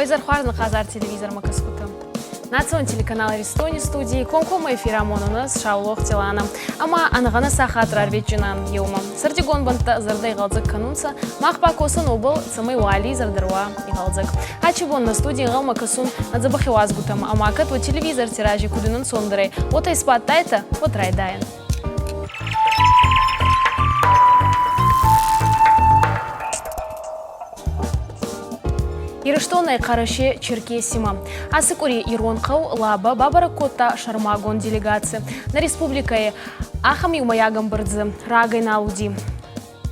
Уой хуарз нхъазар телевизормӕ кӕсгутӕ. Национ телеканал Аристони студийи комкоммӕ эфир амонунӕ Саулох Телана ӕма ӕнӕгъӕнӕ сахат рарветджинан еумӕ. Сӕрдигон бӕнттӕ зӕрдӕ игъӕлдзӕг кӕнунцӕ, мах ба косӕн уобӕл, цӕмӕй уали зӕрдӕруа игъӕлдзӕг. Ачи бон нӕ студий ӕнгъӕлмӕ кӕсун нӕ дзӕбӕх иуазгутӕмӕ ӕма кӕд уӕ телевизорти рази куд ӕнцондӕр ӕй, уотӕ исбадтайтӕ, уӕд райдайӕн. Ирыстонӕй Хъӕрӕсе-Черкесимӕ. Ацы къуыри ирон хъӕу Лабӕ бабӕрӕг кодта сӕрмагонд делегаци. Нӕ республикӕйы ахӕм иумӕйаг ӕмбырд дзы рагӕй нал уыди.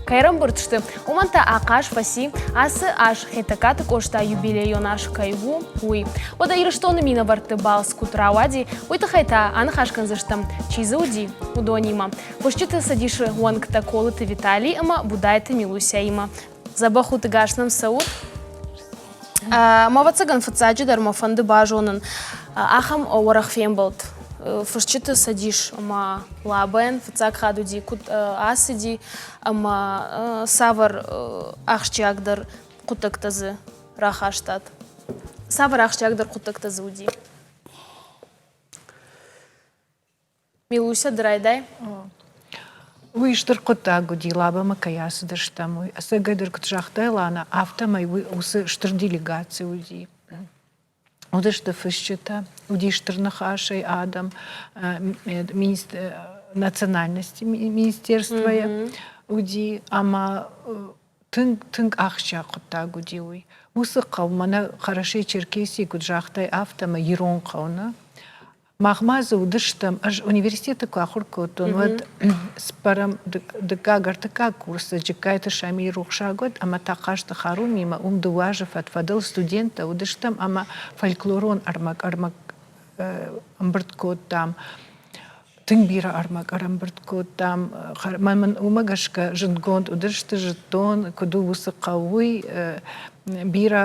Кӕй ӕрӕмбырд сты, уымӕн та ахъаз фӕци, ацы аз Хетӕгкаты Къоста юбилейон аз кӕй у, уый. Уӕдӕ Ирыстоны минӕвӕртты балц куыд рауади, уый тыххӕй та аныхас кӕндзыстӕм, чи дзы уыди, уыдонимӕ. Фысджыты цӕдисы уӕнгтӕ Колыты Виталий ӕмӕ Будайты Милусяимӕ. Дзӕбӕх ут, ӕгас нӕм цӕут. Мӕ ӕвӕццӕгӕн, фыццаджыдӕр мӕ фӕнды базонын ахӕм уӕрӕх фембӕлд фысджыты цӕдис ӕмӕ Лабӕн фыццаг хатт уыди, куыд ацыди ӕмӕ цавӕр ахсджиагдӕр хъуыддӕгтӕ дзы рахастат? Цавӕр ахсджиагдӕр хъуыддӕгтӕ дзы уыди? Милуся, ды райдай. Уый стыр хъуыддаг уыди, Лабӕмӕ кӕй ацыдыстӕм, уый. Ӕцӕгӕйдӕр куыд загътай, Лана, афтӕмӕй уый уыцы стыр делегаци уыди. Уыдысты фысджытӕ, уыди стыр ныхасӕй адӕм, национальности министерствойы уыди ӕмӕ тынг, тынг ахсджиаг хъуыддаг уыди уый. Уыцы хъӕу, мӕнӕ Хъӕрӕсе-Черкесийы куыд загътай, афтӕмӕй ирон хъӕу, нӕ? Мах ма дзы уыдыстӕм, ӕз университеты куы ахуыр кодтон, уӕд цыппӕрӕм, дыккаг, ӕртыккаг курсы Джыккайты Шамиль рухсаг уӕд ӕмӕ Тахъазты Харумимӕ уым дыууӕ азы фӕд-фӕдыл студенттӕ уыдыстӕм ӕмӕ фольклорон ӕрмӕг ӕрмӕг ӕмбырд кодтам. Тынг бирӕ ӕрмӕг ӕрӕмбырд кодтам. Мӕн мын уымӕ гӕсгӕ зындгонд уыдысты, зыдтон, куыд у уыцы хъӕу, уый. Бирӕ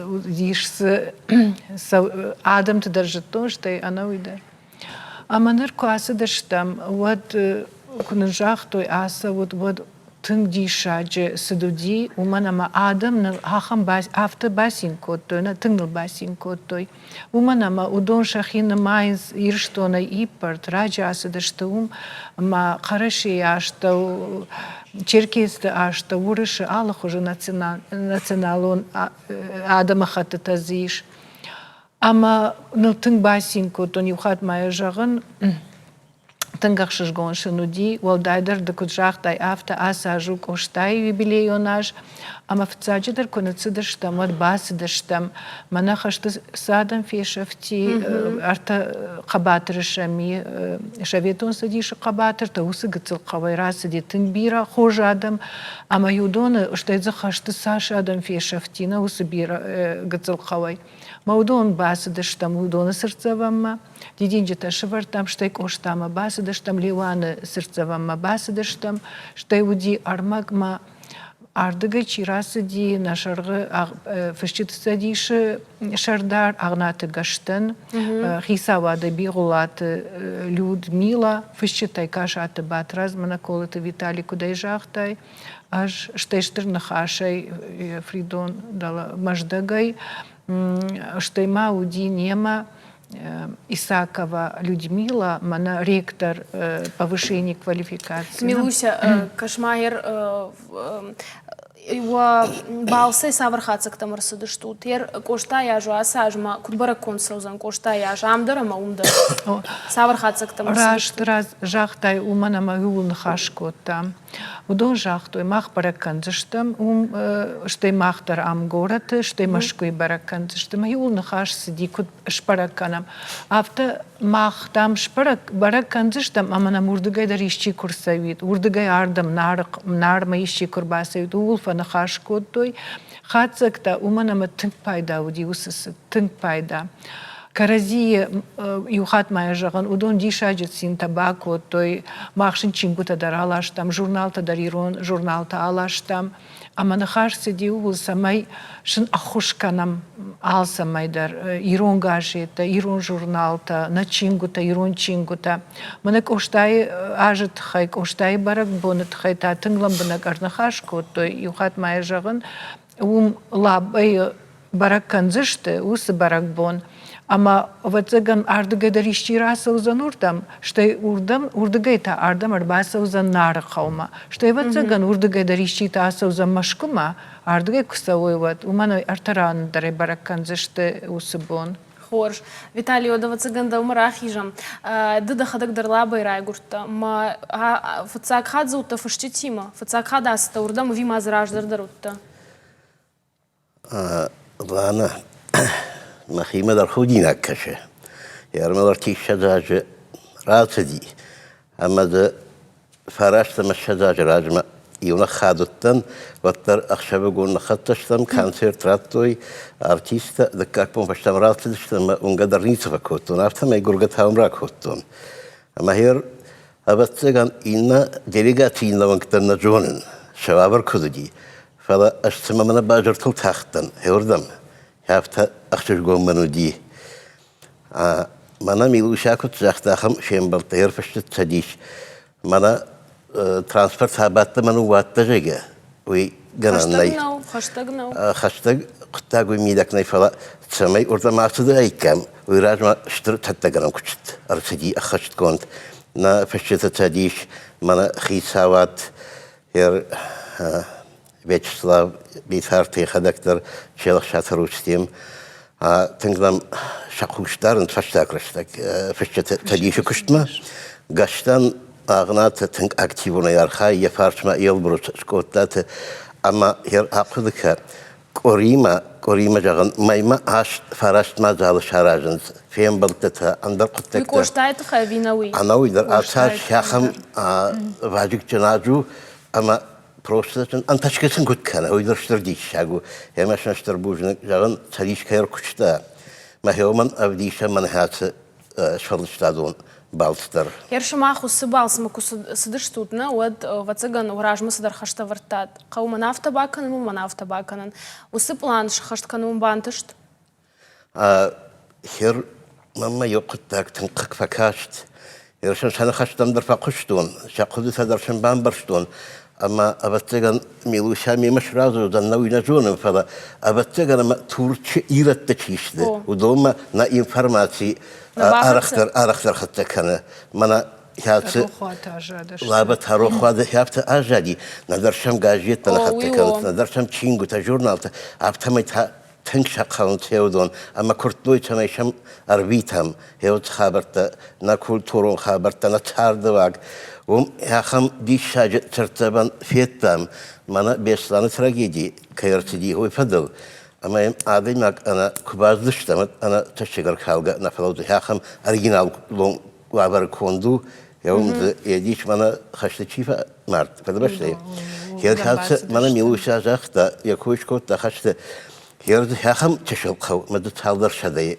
уыдис дзы адӕмты дӕр зыдтон, стӕй ӕнӕуый дӕр. Ӕмӕ ныр куы ацыдыстӕм, уӕд куы нын загътой ацӕут, уӕд тынг диссаджы цыд уыди, уымӕн ӕмӕ адӕм ныл ахӕм афтӕ бацин кодтой, нӕ тынг ныл бацин кодтой. Уымӕн ӕмӕ уыдон сӕхи нымайынц Ирыстонӕй иппӕрд, раджы ацыдысты уым ӕмӕ Хъӕрӕсейы астӕу, Черкесты астӕу, Уырысы алыхуызы националон адӕмыхӕттытӕ дзы ис. Ӕмӕ ныл тынг бацин кодтон, иу хатт ма йӕ зӕгъын, Тынг ӕхсызгон сын уыди, уӕлдайдӕр ды куыд загътай, афтӕ ацы аз у Къостайы юбилейон аз, ӕмӕ фыццаджыдӕр куы ныццыдыстӕм, уӕд бацыдыстӕм, мӕнӕ хӕсты цы адӕм фесӕфти, ӕртӕ хъӕбатыры сӕм и, Советон Цӕдисы хъӕбатыртӕ, уыцы гыццыл хъӕуӕй рацыди тынг бирӕ хорз адӕм, ӕмӕ уыдоны, стӕй дзы хӕсты цас адӕм фесӕфти, нӕ уыцы бирӕ гыццыл хъӕуӕй. Мӕ уыдон бацыдыстӕм уыдоны цыртдзӕвӕнмӕ, дидинджытӕ сывӕрдтам, стӕй Къостамӕ бацыдыстӕм, Леуаны цыртдзӕвӕнмӕ бацыдыстӕм, стӕй уыди ӕрмӕгмӕ ардыгӕй чи рацыди, нӕ сӕргъы Фысджыты цӕдисы сӕрдар Агънаты Гӕстӕн, хицауады Бигъуылаты Людмила, фысджытӕй Касаты Батрадз, Моноколыты Витали, куыд ӕй загътай, ӕз стӕй стыр ныхасӕй Фридон Мӕздӕгӕй, стӕй ма уыди немӕ Исакова Людмила, мӕнӕ ректор повышение квалификации. Милуся, кӕс-ма, уӕ балцӕй цавӕр хатдзӕгтӕм ӕрцыдыстут? Ер Къостайы аз ацы аз ма куыд бӕрӕггонд цӕудзӕн Къостайы аз ам дӕр ӕмӕ уым дӕр? Цавӕр хатдзӕгтӕм ӕрцыдыстут? Раст загътай, уымӕн ӕмӕ ууыл ныхас кодтам. Уыдон загътой, мах бӕрӕг кӕндзыстӕм уым, стӕй мах дӕр ам горӕты, стӕй Мӕскуыйы бӕрӕг кӕндзыстӕм. Иуыл ныхас цыди, куыд сбӕрӕг кӕнӕм. Афтӕ мах, дам, сбӕрӕг бӕрӕг кӕндзыстӕм ӕмӕ нӕм уырдыгӕй дӕр исчи куы рцӕуид, уырдыгӕй ардӕм Нармӕ исчи куы рбацӕуид, ууыл фӕныхас кодтой. Хатдзӕгтӕ, уымӕн ӕмӕ тынг пайда уыди уыцы цыд, тынг пайда. Кӕрӕдзийы иу хатт ма йӕ зӕгъын, уыдон диссаджы цинтӕ бакодтой. Мах сын чингуытӕ дӕр аластам, журналтӕ дӕр ирон журналтӕ аластам. Ӕмӕ ныхас цыди ууыл, цӕмӕй сын ӕххуыс кӕнӕм алцӕмӕй дӕр ирон газеттӕ, ирон журналтӕ, нӕ чингуытӕ, ирон чингуытӕ. Мӕнӕ Къостайы азы тыххӕй, Къостайы бӕрӕгбоны тыххӕй та тынг лӕмбынӕг ӕрныхас кодтой. Иу хатт ма йӕ зӕгъын, уым Лабӕйы. бӕрӕг кӕндзысты уыцы бӕрӕгбон. Ӕмӕ, ӕвӕццӕгӕн, ардыгӕй дӕр исчи рацӕудзӕн уырдӕм, стӕй уырдӕм, уырдыгӕй та ардӕм ӕрбацӕудзӕн Нары хъӕумӕ. Стӕй, ӕвӕццӕгӕн, уырдыгӕй дӕр исчи та ацӕудзӕн Мӕскуымӕ, ардыгӕй куы цӕуой, уӕд. Уымӕн ӕртӕ раны дӕр ӕй бӕрӕг кӕндзысты уыцы бон. Хорз. Виталий, ӕвӕццӕгӕн дӕумӕ рахизӕм. Ды дӕхӕдӕг дӕр Лабӕй райгуырдтӕ. Мӕ фыццаг хатт дзы уыдтӕ фысджытимӕ? Фыццаг хатт ацыдтӕ уырдӕм ӕви ма дзы раздӕр дӕр уыдтӕ? Лана, мӕхимӕ дӕр худинаг кӕсы. Йӕ ӕртиссӕдз азы рацыди, ӕмӕ дзы фараст ӕмӕ ссӕдз азы размӕ иунӕг хатт уыдтӕн, уӕддӕр ӕхсӕвыгон ныххӕццӕ стӕм, концерт радтой артисттӕ, дыккаг бон фӕстӕмӕ рацыдысты ӕмӕ уынгӕ дӕр ницы фӕкодтон, афтӕмӕй гуыргӕ та уым ракодтон. Ӕмӕ гьер, ӕвӕццӕгӕн, иннӕ делегацийы иннӕ уӕнгтӕн нӕ зонын, сӕ уавӕр куыд уыди, фӕлӕ ӕз цыма мӕнӕ базыртыл тахтӕн, гьеуырдӕм, афтӕ ӕхсызгон мын уыди. Мӕнӕ Милуся куыд загъта, ахӕм фембӕлдтӕ ӕрфысты цӕдис. Мӕнӕ транспорт абадты мӕ ныууадтӕ, зӕгъгӕ, уый гӕнӕн нӕй. Хӕстӕг нӕу. Хӕстӕг хъуыддаг уый мидӕг нӕй, фӕлӕ цӕмӕй уырдӕм ацыдаиккам, уый размӕ стыр цӕттӕгӕнӕн куыст ӕрцыди ӕххӕстгонд. Нӕ фысджыты цӕдис, мӕнӕ хицауад, Вячеслав Битарты йӕхӕдӕг дӕр Челӕхсаты Рустем тынг нӕм сӕ хъус дарынц фӕстаг рӕстӕг фысджыты цӕдисы куыстмӕ. Гӕстӕн Агънаты тынг активонӕй архайы йӕ фарсмӕ Елбрус Скъодтаты ӕмӕ йӕ ахъуыды кӕ, къуыримӕ, къуыримӕ зӕгъын, мӕймӕ аст фараст мадзалы саразынц, фембӕлдтытӕ, ӕндӕр хъуыддӕгтӕ. Уый Къостайы тыххӕй ӕви нӕ уый? Ӕнӕуый дӕр ацы аз ахӕм вазыгджын аз у, ӕмӕ просто сын ӕнтӕсгӕ сын куыд кӕны, уый дӕр стыр диссаг у. Ӕмӕ сын стыр бузныг зӕгъын, цӕдис кӕй ӕркуыста. Мӕхи уымӕн ӕвдисӕн мӕн хӕцы сфӕлдыстадон балц дӕр. Ер сымах уыцы балцмӕ куы цыдыстут, нӕ, уӕд, ӕвӕццӕгӕн, уӕ размӕ цыдӕр хӕстӕ ӕвӕрдтат. Хъӕуы мӕн афтӕ бакӕнын, уымӕн афтӕ бакӕнын. Уыцы пълан сӕххӕст кӕнын бантыст? Хер мӕнмӕ иу хъуыддаг тынг хъыг фӕкаст. Ер сын сӕ ныхӕстӕм дӕр фӕхъуыстон, сӕ хъуыдытӕ дӕр сын бамбӕрстон. Ӕмӕ, ӕвӕццӕгӕн, Милуся мемӕ сразы уыдзӕн, нӕ уый нӕ зонын, фӕлӕ, ӕвӕццӕгӕн, ӕмӕ Турчы ирӕттӕ чи сты, уыдонмӕ нӕ информаци арӕхдӕр, арӕхдӕр хӕццӕ кӕны. Мӕнӕ кӕцы Лабӕ рохуаты афтӕ аззади, нӕдӕр сӕм газеттӕ нӕ хӕццӕ кӕнынц, нӕдӕр сӕм чингуытӕ, журналтӕ, афтӕмӕй та тынг сӕхъӕлынц уыдон ӕмӕ куырдтой, цӕмӕй сӕм ӕрвитӕм гъеуыцы хабӕрттӕ, нӕ культурон хабӕрттӕ, нӕ цардыуаг. Уым ахӕм диссаджы цыртдзӕвӕн федтам, мӕнӕ Беслӕны трагеди кӕй ӕрцыди, уый фӕдыл. Ӕмӕ йӕм адӕймаг ӕнӕ куы баздзыстӕм, ӕнӕ цӕссыг ӕркалгӕ нӕ фӕлӕудзӕн, ахӕм оригиналон уавӕры конд у, уым дзы Едис мӕнӕ хӕсты чи фӕмард, Фыдыбӕстӕйы. Херхацы мӕнӕ Милуся загъта, йӕ кой скодта хӕсты. Херды ахӕм чысыл хъӕу ӕмӕ дзы цалдӕр сӕдӕйы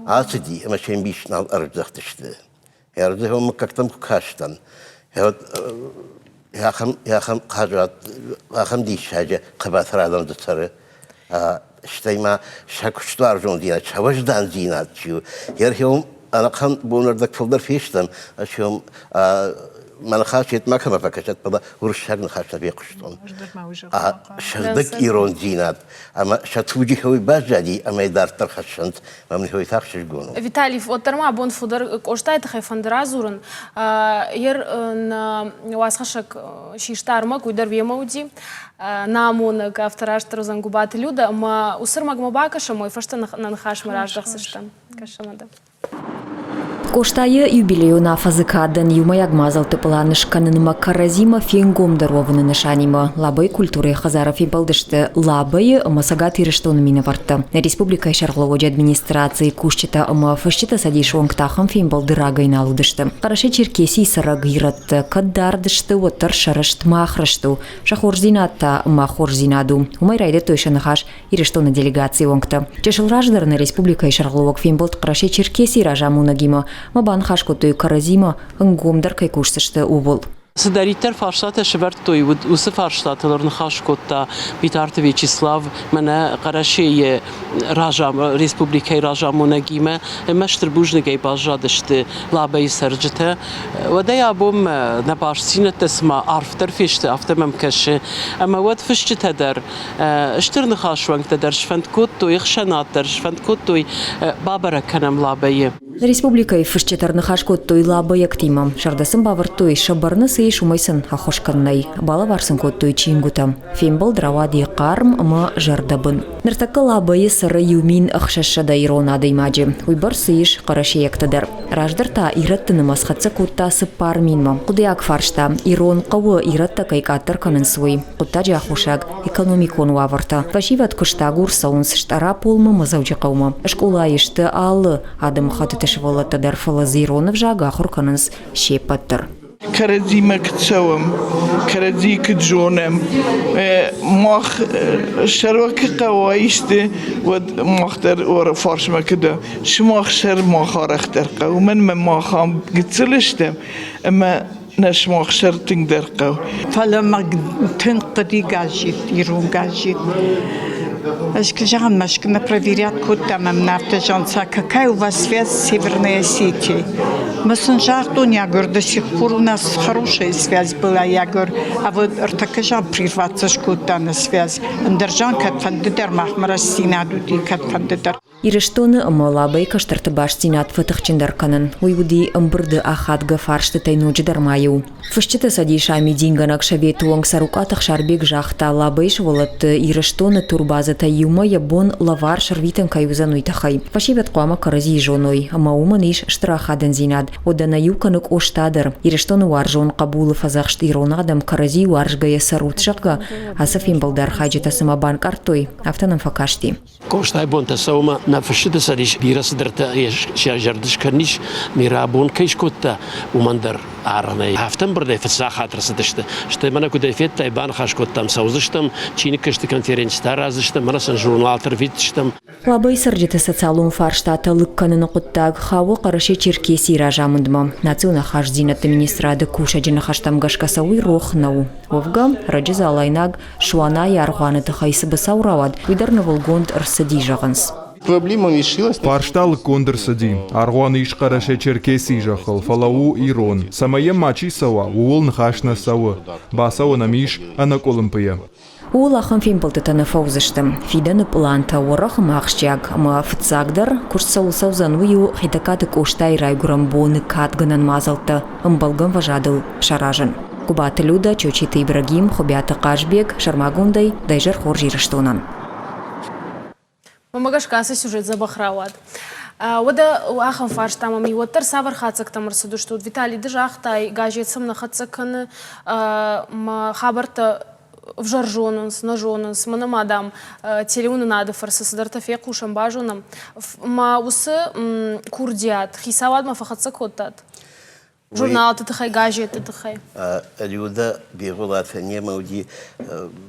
ацыди ӕмӕ се мбис нал ӕрыздӕхтысты. Херды мыггӕгтӕм куы кастӕн, ахӕм, ахӕм хъазуат, ахӕм диссаджы хъӕбатыр адӕм дзы цӕры. Стӕй ма сӕ куыстуарзондзинад, сӕ уӕздандзинад чи у. Йӕхиуым ӕнӕхъӕн бонырдӕг фылдӕр фестӕм, ӕз мӕ ныхас йедмӕ кӕмӕ фӕкӕсӕд, фӕлӕ уырыссаг ныхас нӕ фехъуыстон. Сыгъдӕг ирондзинад ӕмӕ сӕ туджы хӕуй баззади ӕмӕ йӕ дарддӕр хӕссынц, ӕмӕ мын хӕуй ӕхсызгон у. Виталий, уӕддӕр ма абон фылдӕр Къостайы тыххӕй фӕнды радзурын. Ер нӕ уацхӕссӕг систа ӕрмӕг, уый дӕр уемӕ уыди. Нӕ амонӕг, афтӕ растдӕр уыдзӕн Гуыбаты Люда, ӕмӕ уыцы ӕрмӕгмӕ бакӕсӕм, уый фӕстӕ нӕ ныхасмӕ раздӕхдзыстӕм. Кӕсӕм ӕдӕ. Къостайы юбилейон афӕдзы кадӕн иумӕйаг мадзӕлтты пълан скӕнынмӕ кӕрӕдзимӕ фенгомдӕр уӕвыны нысанимӕ Лабӕйы культурӕйы хӕдзары фембӕлдысты Лабӕйы ӕмӕ Цӕгат Ирыстоны минӕвӕрттӕ. Нӕ республикӕйы сӕргълӕууӕджы администрацийы кусджытӕ ӕмӕ фысджыты цӕдисы уӕнгтӕ ахӕм фембӕлды рагӕй нал уыдысты. Хъӕрӕсе-Черкесийы цӕрӕг ирӕттӕ кӕд дард сты, уӕддӕр сӕ рыст мах рыст у. Сӕ хорздзинад та мах хорздзинад у. Уымӕй райдыдтой сӕ ныхас Ирыстоны делегацийы уӕнгтӕ. Чысыл раздӕр нӕ республикӕйы сӕргълӕууӕг фембӕлд Хъӕрӕсе-Черкесийы разамонӕгимӕ ӕмӕ баныхас кодтой кӕрӕдзимӕ ӕнгомдӕр кӕй кусдзысты, ууыл. Цыдӕриддӕр фарстатӕ сӕвӕрдтой, уыцы фарстатыл ӕрныхас кодта Битарты Вячеслав мӕнӕ Хъӕрӕсейы республикӕйы разамонӕгимӕ ӕмӕ стыр бузныгӕй баззадысты Лабӕйы цӕрджытӕ. Уӕдӕй абонмӕ нӕ бастдзинӕдтӕ цыма арфдӕр фесты, афтӕ мӕм кӕсы. Ӕмӕ уӕд фысджытӕ дӕр, стыр ныхасуӕнгтӕ дӕр сфӕнд кодтой, ӕхсӕнад дӕр сфӕнд кодтой бабӕрӕг кӕнӕм Лабӕйы. Республикӕйы фысджытӕ ӕрныхас кодтой лабӕйӕгтимӕ. Зӕрдӕ сын бавӕрдтой, сӕ бӕрны цы ис, уымӕй сын ӕххуыс кӕнынӕй. Балӕвар сын кодтой чингуытӕ. Фембӕлд рауади хъарм ӕмӕ зӕрдӕбын. Ныртӕккӕ Лабӕйы цӕры 1600 ирон адӕймаджы. Уыйбӕрц цы ис хъӕрӕсейӕгтӕ дӕр. Раздӕр та ирӕтты нымӕц хӕццӕ кодта 4000-мӕ. Хъуыдыйаг фарста, ирон хъӕуы ирӕттӕ кӕй къаддӕр кӕнынц, уый. Хъуыддаджы аххосаг экономикон уавӕртӕ. Фӕсивӕд куыстагур цӕуынц Стъараполмӕ ӕмӕ Дзӕуджыхъӕумӕ. Скъолайы сты алы адӕмыхӕттыты сывӕллӕттӕ дӕр, фӕлӕ дзы ирон ӕвзаг ахуыр кӕнынц се ппӕт дӕр. Кӕрӕдзимӕ куыд цӕуӕм, кӕрӕдзийы куыд зонӕм. Мах сӕрвӕ куы хъӕуа исты, уӕд мах дӕр фарсмӕ куыд сымах сӕр мах арӕхдӕр хъӕуы. Мӕнмӕ мах ам гыццыл стӕм ӕмӕ нӕ сымах сӕр тынгдӕр хъӕуы. Фӕлӕ мӕ тынг хъуыди газет, ирон газет. Ӕз куы зӕгъын, Мӕскуымӕ проверять кодтам ӕмӕ афтӕ зӕгъынц, а какая у вас связь с Северной Осетией? Мы сын загътон, я говорю, до сих пор у нас хорошая связь была, я говорю, а вот ӕртӕккӕ зӕгъын прерваться скодта нӕ связь. Ӕндӕр зӕгъын, кӕдфӕнды дӕр махмӕ рӕстдзинад уыди, кӕдфӕнды дӕр. Ирыстоны ӕмӕ Лабӕйы кӕстӕрты бастдзинад фӕтыхджындӕр кӕнын. Уый уыди ӕмбырды ахадгӕ фарстытӕй ноджыдӕр ма иу. Фысджыты цӕдисы амидингӕнӕг советы уӕнг Цӕрукъаты Ӕхсарбег загъта, Лабӕйы сывӕллӕтты Ирыстоны турбазӕтӕй иумӕ йӕ бон лӕвар сӕрвитын кӕй уыдзӕн, уый тыххӕй. Фӕсивӕд хъуамӕ кӕрӕдзийы зоной, ӕмӕ уымӕн ис стыр ахадындзинад. Уӕдӕ нӕ иу кӕны Къоста дӕр. Ирыстоны уарзон хъӕбулы фӕдзӕхст ирон адӕм кӕрӕдзийы уарзгӕйӕ цӕрут, зӕгъгӕ, ацы фембӕлды архайджытӕ цыма банкъардтой, афтӕ нӕм фӕкасти. Къостайы бонтӕ сӕумӕ нӕ фысджыты цӕдис бирӕ цыдӕртӕ сӕ зӕрды скӕнис, Мирабон кӕй скодта, уымӕн дӕр аргъ нӕй. Афтӕ ӕмбырдӕй фыццаг хатт ӕрцыдысты. Стӕй мӕнӕ куыдӕй федтай, баныхас кодтам, цӕудзыстӕм, чиныгкӕсты конференцитӕ араздзыстӕм, мӕнӕ сын журналтӕ рвитдзыстӕм. Лабӕйы цӕрджыты социалон фарстатӕ лыг кӕныны хъуыддаг хауы Хъӕрӕсе-Черкесийы разамындмӕ. Национ ахастдзинӕдты министрады кусӕджы ныхӕстӕм гӕсгӕ сӕ уый рох нӕу. Уӕвгӕ, раджы залайнаг Суанайы аргъуаны тыххӕй цы быцӕу рауад, уый дӕр нывылгонд ӕрцыди, зӕгъынц. Фарста лыггонд ӕрцыди. Аргъуан ис Хъӕрӕсе-Черкесийы зӕххыл, фӕлӕ у ирон. Цӕмӕй йӕм мачи цӕуа, ууыл ныхас нӕ цӕуы. Бацӕуӕн ӕм ис ӕнӕкъуылымпыйӕ. Ууыл ахӕм фембӕлдтытӕ нӕ фӕуыдзысты. Фидӕны пълантӕ уӕрӕх ӕмӕ ахсджиаг ӕмӕ фыццагдӕр куыст цӕуыл цӕудзӕн, уый у Хетӕгкаты Къостайы райгуырӕн боны кадгӕнӕн мадзӕлттӕ ӕмбӕлгӕ ӕмвӕзадыл саразын. Гуыбаты Людӕ, Чочиты Ибрагим, Хуыбиаты Хъазбег, сӕрмагондӕй Дӕ хорз Ирыстонӕн. Мӕнмӕ гӕсгӕ ацы сюжет дзӕбӕх рауад. Уӕдӕ ахӕм фарста мӕм и, уӕддӕр цавӕр хатдзӕгтӕм ӕрцыдыстут? Виталий, ды загътай, газет сӕм нӕ хӕццӕ кӕны, мӕ хабӕрттӕ ӕвзӕр зонынц, нӕ зонынц, мӕнӕ ма, дам, телеуынынады фӕрцы цыдӕртӕ фехъусӕм, базонӕм. Ма уыцы курдиат хицауадмӕ фӕхӕццӕ кодтат? Журналты тыххӕй, газетты тыххӕй. Людӕ Бигъуылаты немӕ уыди.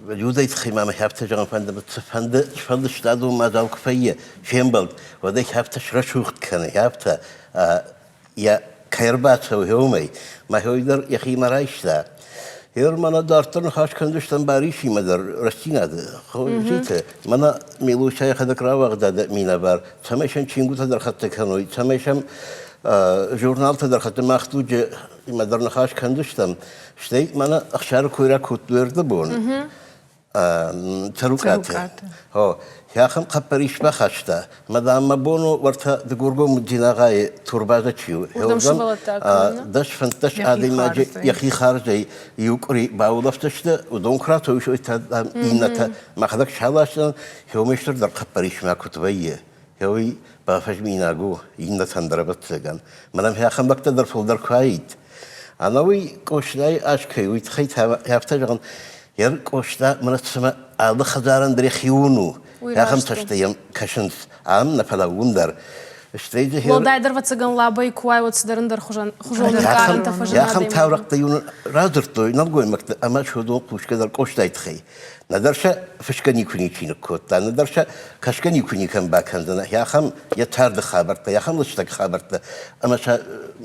Людӕйы тыххӕй ма мӕ афтӕ зӕгъын фӕнды, цыфӕнды сфӕлдыстадон мадзал куы фӕййы фембӕлд, уӕд ӕй афтӕ срӕсугъд кӕны, афтӕ йӕ кӕй ӕрбацӕуы, уымӕй. Мӕ дӕр йӕхимӕ райста. Гъер мӕнӕ дарддӕр ныхас кӕндзыстӕм Барисимӕ дӕр рӕстдзинады хозиты. Мӕнӕ Милуся йӕхӕдӕг рауагъдады минӕвар, цӕмӕй сӕм чингуытӕ дӕр хӕццӕ кӕной, цӕмӕй сӕм журналтӕ дӕр хӕццӕ мах дуджы дӕр ныхас кӕндзыстӕм. Стӕй мӕнӕ Ӕхсары кой ракодтой ӕрдӕбон. Цӕрукъаты. О, ахӕм хъӕппӕрис бахаста. Мӕ дам, мӕ бон у уӕртӕ Дыгургомы Дзинагъайы турбазӕ чи у, уырдӕм 10-15 адӕймаджы йӕхи хардзӕй иу къуыри баулӕфтысты, уыдон куы ратой, та иннӕтӕ мӕхӕдӕг саласдзӕн, хеумӕ стырдӕр хъӕппӕрисмӕ куыд вӕййы. Уый бафӕзминаг у иннӕтӕн дӕр, ӕвӕццӕгӕн. Мӕнӕн ахӕм лӕгтӕ дӕр фылдӕр куы аид. Ӕнӕуый Къостайы аз кӕй, уый тыххӕй та афтӕ зӕгъын, йӕ Къоста мӕнӕ цыма алы хӕдзарӕн дӕр йӕхион у. Ахӕм цӕстӕй йӕм кӕсынц. Ам нӕ, фӕлӕ уым дӕр. Стӕй дзы Уӕлдайдӕр, ӕвӕццӕгӕн, Лабӕйы куы уай, уӕд цыдӕр ӕндӕр хуызӕн ӕнкъарӕнтӕ фӕзыны Ахӕм таурӕгътӕ-иу радзырдтой нӕлгоймӕгтӕ ӕмӕ суыдон хъусгӕ дӕр Къостайы тыххӕй. Нӕдӕр сӕ фысгӕ никуы ничи ныккодта, нӕдӕр сӕ кӕсгӕ никуы никӕм бакӕндзӕн. Ахӕм йӕ царды хабӕрттӕ, ахӕм лыстӕг хабӕрттӕ, ӕмӕ сӕ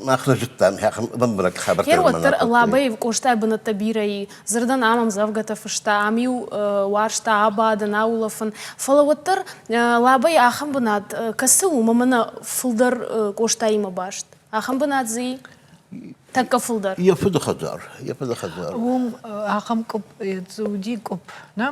мах нӕ зыдтам, ахӕм лӕмбынӕг хабӕрттӕ. Гъер уӕддӕр Лабӕйы Къостайы бынӕттӕ бирӕ и. Дзырдӕн ам ӕмдзӕвгӕтӕ фыста, ам-иу уарзта абадын, аулӕфын. Фӕлӕ уӕддӕр Лабӕйы ахӕм бынат кӕцы у, ӕмӕ мӕнӕ фылдӕр Къостаимӕ баст? Ахӕм бынат дзы и? Тӕккӕ фылдӕр. Йӕ фыды хӕдзар, йӕ фыды хӕдзар. Уым ахӕм къуыпп уыди къуыпп, нӕ?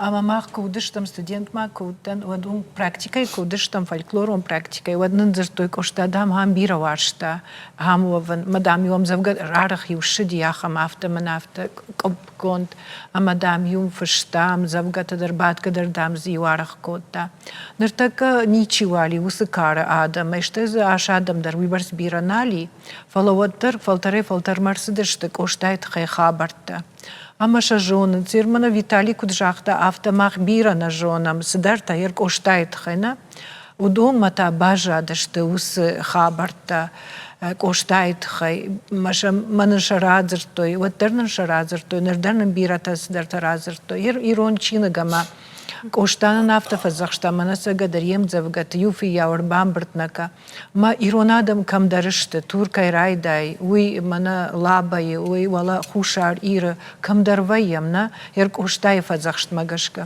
Ӕмӕ мах куы уыдыстӕм, студент ма куы уыдтӕн, уӕд уым практикӕйы куы уыдыстӕм, фольклорон практикӕйы, уӕд нын дзырдтой, Къоста, дам, ам бирӕ уарзта, ам уӕвын. Мӕ, дам-иу ӕмдзӕвгӕ арӕх-иу ссыди ахӕм, афтӕ мын афтӕ къуыппгонд. Ӕмӕ, дам-иу фыста ӕмдзӕвгӕтӕ дӕр, бадгӕ дӕр, дам, дзы-иу арӕх кодта. Ныртӕккӕ ничиуал и уыцы кары адӕмӕй, стӕй дзы ас адӕм дӕр уыйбӕрц бирӕ нал и, фӕлӕ уӕддӕр фӕлтӕрӕй-фӕлтӕрмӕ ӕрцыдысты Къостайы тыххӕй хабӕрттӕ. Ӕмӕ сӕ зонынц. Ерманов Виталий куыд загъта, афтӕ мах бирӕ нӕ зонӕм цыдӕртӕ йӕ Къостайы тыххӕй, нӕ? Уыдонмӕ та баззадысты уыцы хабӕрттӕ Къостайы тыххӕй. Мӕ нын сӕ радзырдтой, уӕддӕр нын сӕ радзырдтой, ныр дӕр нын бирӕтӕ цыдӕртӕ радзырдтой. Ирон чиныг ӕмӕ Къоста нын афтӕ фӕдзӕхста, мӕнӕ цӕгӕдӕр йе мдзӕвгӕты иу фыййау ӕрбамбырд нӕ кӕ. Мӕ ирон адӕм кӕмдӕр сты, Туркӕй райдай, уый мӕнӕ Лабӕйы, уый уӕлӕ Хуссар Иры, кӕмдӕр вӕййӕм, нӕ, Къостайы фӕдзӕхстмӕ гӕсгӕ.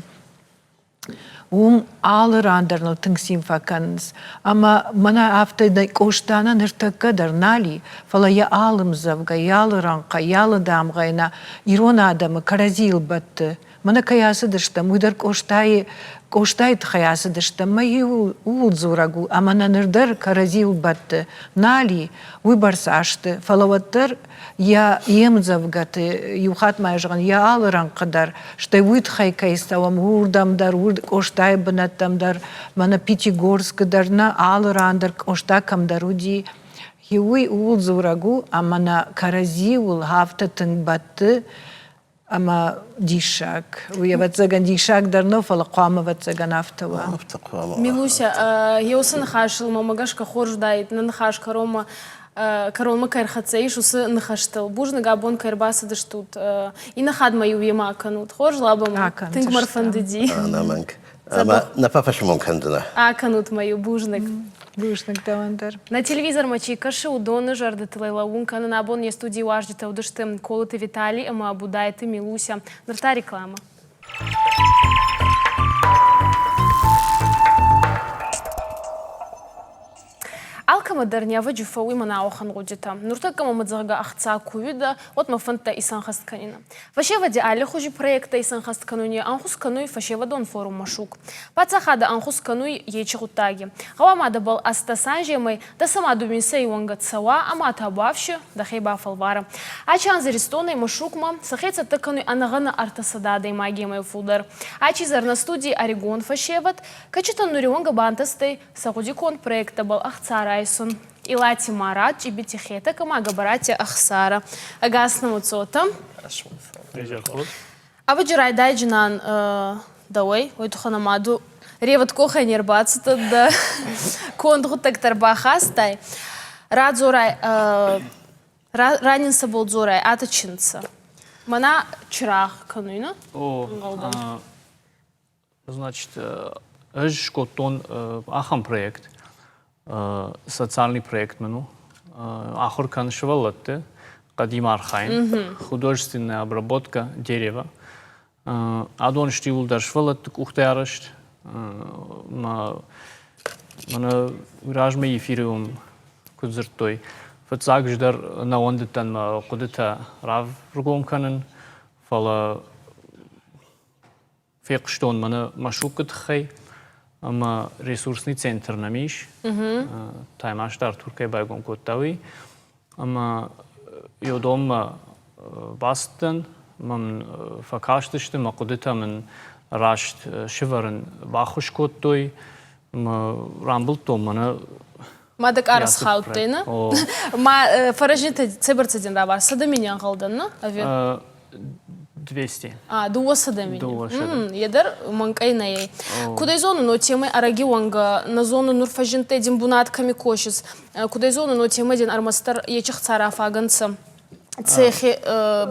Уым алы ран дӕр ныл тынг цин фӕкӕнынц. Ӕмӕ мӕнӕ афтӕ Къоста нӕ ныртӕккӕ дӕр нал и, фӕлӕ йӕ алы мдзӕвгӕ, йӕ алы рӕнхъӕй, йӕ алы дамгъӕй нӕ ирон адӕмы кӕрӕдзийыл бӕтты. Мӕнӕ кӕй ацыдыстӕм, уый дӕр Къостайы, Къостайы тыххӕй ацыдыстӕм, мӕ ууыл дзурӕг у, ӕмӕ нӕ ныр дӕр кӕрӕдзийыл бӕтты. Нал и, уыйбӕрц азты, фӕлӕ уӕддӕр йӕ йе мдзӕвгӕты, иу хатт ма зӕгъын, йӕ алы рӕнхъы дӕр, стӕй уый тыххӕй кӕй цӕуӕм, уырдӕм дӕр, Къостайы бынӕттӕм дӕр, мӕнӕ Пятигорскы дӕр, нӕ алы ран дӕр Къоста кӕмдӕр уыди, уый ууыл дзурӕг у, ӕмӕ нӕ кӕрӕдзиуыл афтӕ тынг бӕтты, ӕмӕ диссаг. Уый, ӕвӕццӕгӕн, диссаг дӕр нӕу, фӕлӕ хъуамӕ, ӕвӕццӕгӕн, афтӕ уа. Афтӕ хъуамӕ. Милуся, еуцы ныхасыл мӕмӕ гӕсгӕ хорз уыдаид, нӕ ныхас кӕронмӕ кӕронмӕ кӕй ӕрхӕццӕ ис, уыцы ныхӕстыл. Бузныг, абон кӕй ӕрбацыдыстут. Иннӕ хатт-ма-иу йемӕ акӕнут. Хорз, Лабӕмӕ. Тынг мӕ рфӕндыди. Ӕнӕмӕнг. Ӕмӕ нӕ фӕфӕсмон кӕндзынӕ. Акӕнут мӕ-иу, бузныг. Бузныг дӕуӕн дӕр. Нӕ телевизормӕ чи кӕсы, уыдоны зӕрдӕтыл лӕууын кӕнын абон не студийы уазджытӕ уыдысты Колыты Витали ӕмӕ Будайты Милуся. Ныр та реклама. Алкӕмӕ дӕр не ӕвӕджи фӕууй мӕнӕ ауӕхӕн гъудитӕ. Нуртӕккӕ мӕмӕ зӕгъгӕ ӕхца ку уидӕ, уӕд мӕ фӕндтӕ исӕнхӕст кӕнинӕ. Фӕсевӕди аллихузи проекттӕ исӕнхӕст кӕнуни ӕнхус кӕнуй фӕсевӕдон форум Машук. Паддзахадӕ ӕнхус кӕнуй ечи гъуддаги. Гъӕуама дӕбӕл ӕстдӕс анземӕй дӕсӕмӕ дууинсӕй уӕнгӕ цӕуа ӕма табуафси дӕхе бафӕлварӕ. Ачи анз Иристонӕй Машукмӕ сӕхе цӕттӕ кӕнуй ӕнӕгъӕнӕ ӕртӕсӕдӕ адӕймагемӕй фулдӕр. Ачи зӕрнӕ студий ӕригон фӕсевӕд, кӕчитӕн нуриуӕнгӕ бантӕстӕй сӕ гъудиконд проекттӕбӕл ӕхца райсун. Илати Марат, Чъибити Хетӕг ӕма Гӕбӕрати Ӕхсарӕ. Ӕгас нӕмӕ цотӕ. Ӕвӕджи райдайджынӕн дӕуӕй, уой туххӕн ӕма ду ревӕд къохӕй не рбацудтӕ дӕ конд гъуддӕгтӕ ӕрбахастай. Радзорай, ранин цӕбӕл дзорай, атӕ чи нцӕ? Мӕнӕ чырагъ кӕнуй, нӕ? О, Значит, ӕз скодтон ахӕм проект, социальный проект мын у. Ахуыр кӕн сывӕллӕтты хъӕдимӕ архайын, художественная обработка дерева. Адон сты иууылдӕр сывӕллӕтты къухтӕй арӕзт. Мӕнӕ размӕ эфиры уым куыд дзырдтой, фыццаг дӕр нӕ уӕндыдтӕн мӕ хъуыдытӕ раргом кӕнын, фӕлӕ фехъуыстон мӕнӕ Машукы тыххӕй ӕмӕ ресурсный центр нӕм ис. Таймазты Артур кӕй байгом кодта, уый. Ӕмӕ йодонмӕ бацыдтӕн, мӕн фӕкастысты, мӕ хъуыдытӕ мын раст сывӕрын баххуыс кодтой. Ӕмӕ рамбылдтон мӕнӕ Ма дӕ къар схаудтӕй, нӕ? Ма фӕрӕзнитӕ цӕбӕрцӕ дин равар? 100 мини ӕнгъӕлдӕн, нӕ? Ӕви? 200. А, 200 мини. 200. Е дӕр мӕнкъӕй нӕ ӕй. Кудӕй зонун, но темӕ ӕрӕги уӕнгӕ, нӕ зонун, нур фӕззиндтӕй дин бунат кӕми косис. Кудӕй зонун, но темӕ дин ӕрмӕстдӕр ечи хца рафагӕнцӕ. Цехи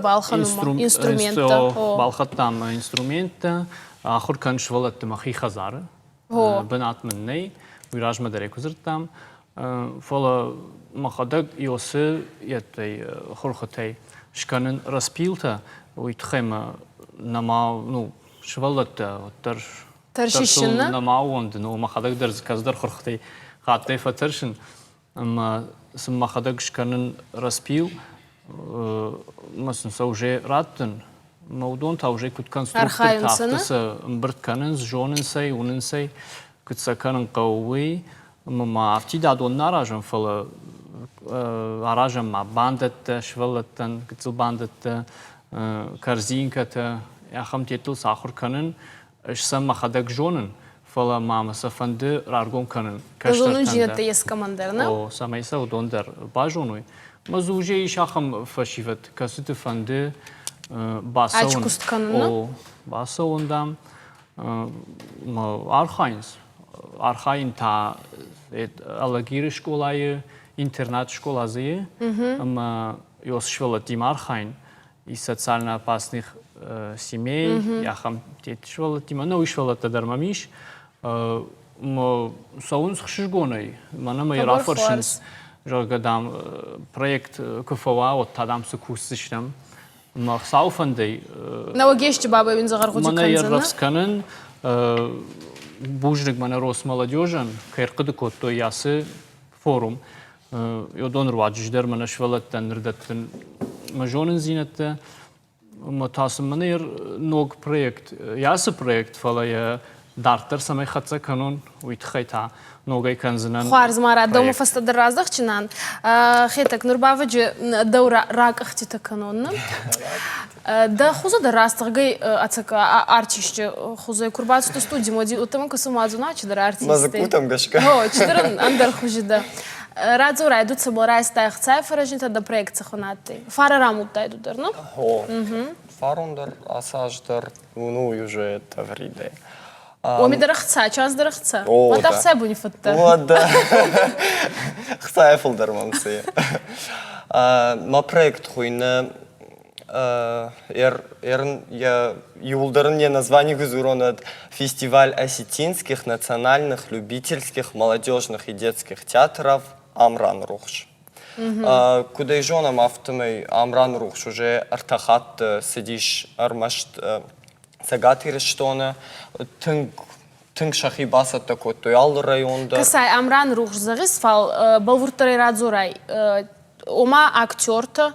балхӕнунмӕ инструменттӕ. Балхӕдтам инструменттӕ, ахуыр кӕн сывӕллӕтты мӕхи хӕдзары. Бынат мын нӕй, уый размӕ дӕр ӕй куы дзырдтам. Фӕлӕ мӕхӕдӕг Иосы йедтӕй хурхытӕй скӕнын распилтӕ, уый тыххӕй мӕ нӕма, ну, сывӕллӕттӕ уӕддӕр Тӕрсис нӕ? Нӕма ууӕндын, мӕхӕдӕг дӕр кӕцыдӕр хурхытӕй хаттӕй фӕтӕрсын. Ӕмӕ сын мӕхӕдӕг скӕнын распил, ӕмӕ сын сӕ уже раттын. Ӕмӕ уыдон та уже куыд конструктортӕ, афтӕ сӕ ӕмбырд кӕнынц, зонынц ӕй, уынынц ӕй, куыд сӕ кӕнын хъӕуы, уый. Ӕмӕ ма афтид адон нӕ аразӕм, фӕлӕ аразӕм ма бандӕттӕ сывӕллӕттӕн, гыццыл бандӕттӕ, корзинкӕтӕ, ахӕм теттыл сӕ ахуыр кӕнын. Ӕз сӕ мӕхӕдӕг зонын, фӕлӕ ма мӕ сӕ фӕнды раргом кӕнын кӕстӕртӕн Зонындзинӕдтӕ ескӕмӕн дӕр, нӕ? О, цӕмӕй сӕ уыдон дӕр базоной. Мӕ дзы уже ис ахӕм фӕсивӕд, кӕцыты фӕнды бацӕуын. Куыст кӕнын, нӕ? О, бацӕуын, дам, мӕ архайынц. Архайын та Алагиры скъолайы, интернат скъола дзы и, ӕмӕ ё сывӕллӕттимӕ архайын. Из социально опасных семей, ахӕм сывӕллӕттимӕ, нӕ уый сывӕллӕттӕ дӕр мӕм ис. Цӕуынц хсызгонӕй, мӕнӕ мӕ рафӕрсынц, зӕгъгӕ, дам, проект куы фӕуа, уӕд та, дам, цы кусдзыстӕм. Мӕ Хуыцауы фӕндӕй Нӕуӕгесчи бабӕй уин дзӕгъӕргъуди мӕнӕ йӕ рӕвдз кӕнын. Бузныг мӕнӕ Росмолодежӕн, кӕй ӕрхъуыды кодтой ацы форум. Уыдон руаджы дӕр мӕнӕ сывӕллӕттӕн ныр дӕттын мӕ зонындзинӕдтӕ. Ӕмӕ та сын мӕнӕ ног проект, ацы проект, фӕлӕ йӕ дарддӕр цӕмӕй хӕццӕ кӕнон, уый тыххӕй та ногӕй кӕндзынӕн. Хуарз ма дӕумӕ фӕстӕдӕр раздӕхджынӕн. Хетӕг, нур бавӕджы дӕу ракъӕхтитӕ кӕнон. Дӕ хузӕ дӕр растӕгӕй ӕцӕг артисти хузӕй ку рбацудтӕ студимӕ, уотемӕ ку цума зуна чидӕр артисти. Мӕ дзыккутӕм гӕсгӕ. О, чидӕр ӕндӕр хузи дӕ. Радзорай, ду цӕбӕл райстай ӕхцай фӕрӕзнитӕ дӕ проект цӕхуӕн адтӕй? Фарӕ рамудтай ду дӕр, ну? О, фарон дӕр, ацы аз дӕр, ну, уже Тавридӕ. Уоми дӕр ӕхца, час дӕр ӕхца. Уӕд ӕхцай буни фӕдтӕ. Уӕд ӕхцайӕ фулдӕр мӕм ци. Мӕ проект хуйны иууылдӕр ын йӕ название дзурон фестиваль осетинских национальных любительских молодежных и детских театров Амран рухс. Куыд ӕй зонӕм, афтӕмӕй Амран рухс уже ӕртӕ хатты цыдис ӕрмӕст Цӕгат Ирыстоны. Тынг тынг сӕхи бацӕттӕ кодтой алы район дӕр. Кӕсай, Амран рухс зӕгъис, фал бӕлвурддӕрӕй радзорай, ома актертӕ,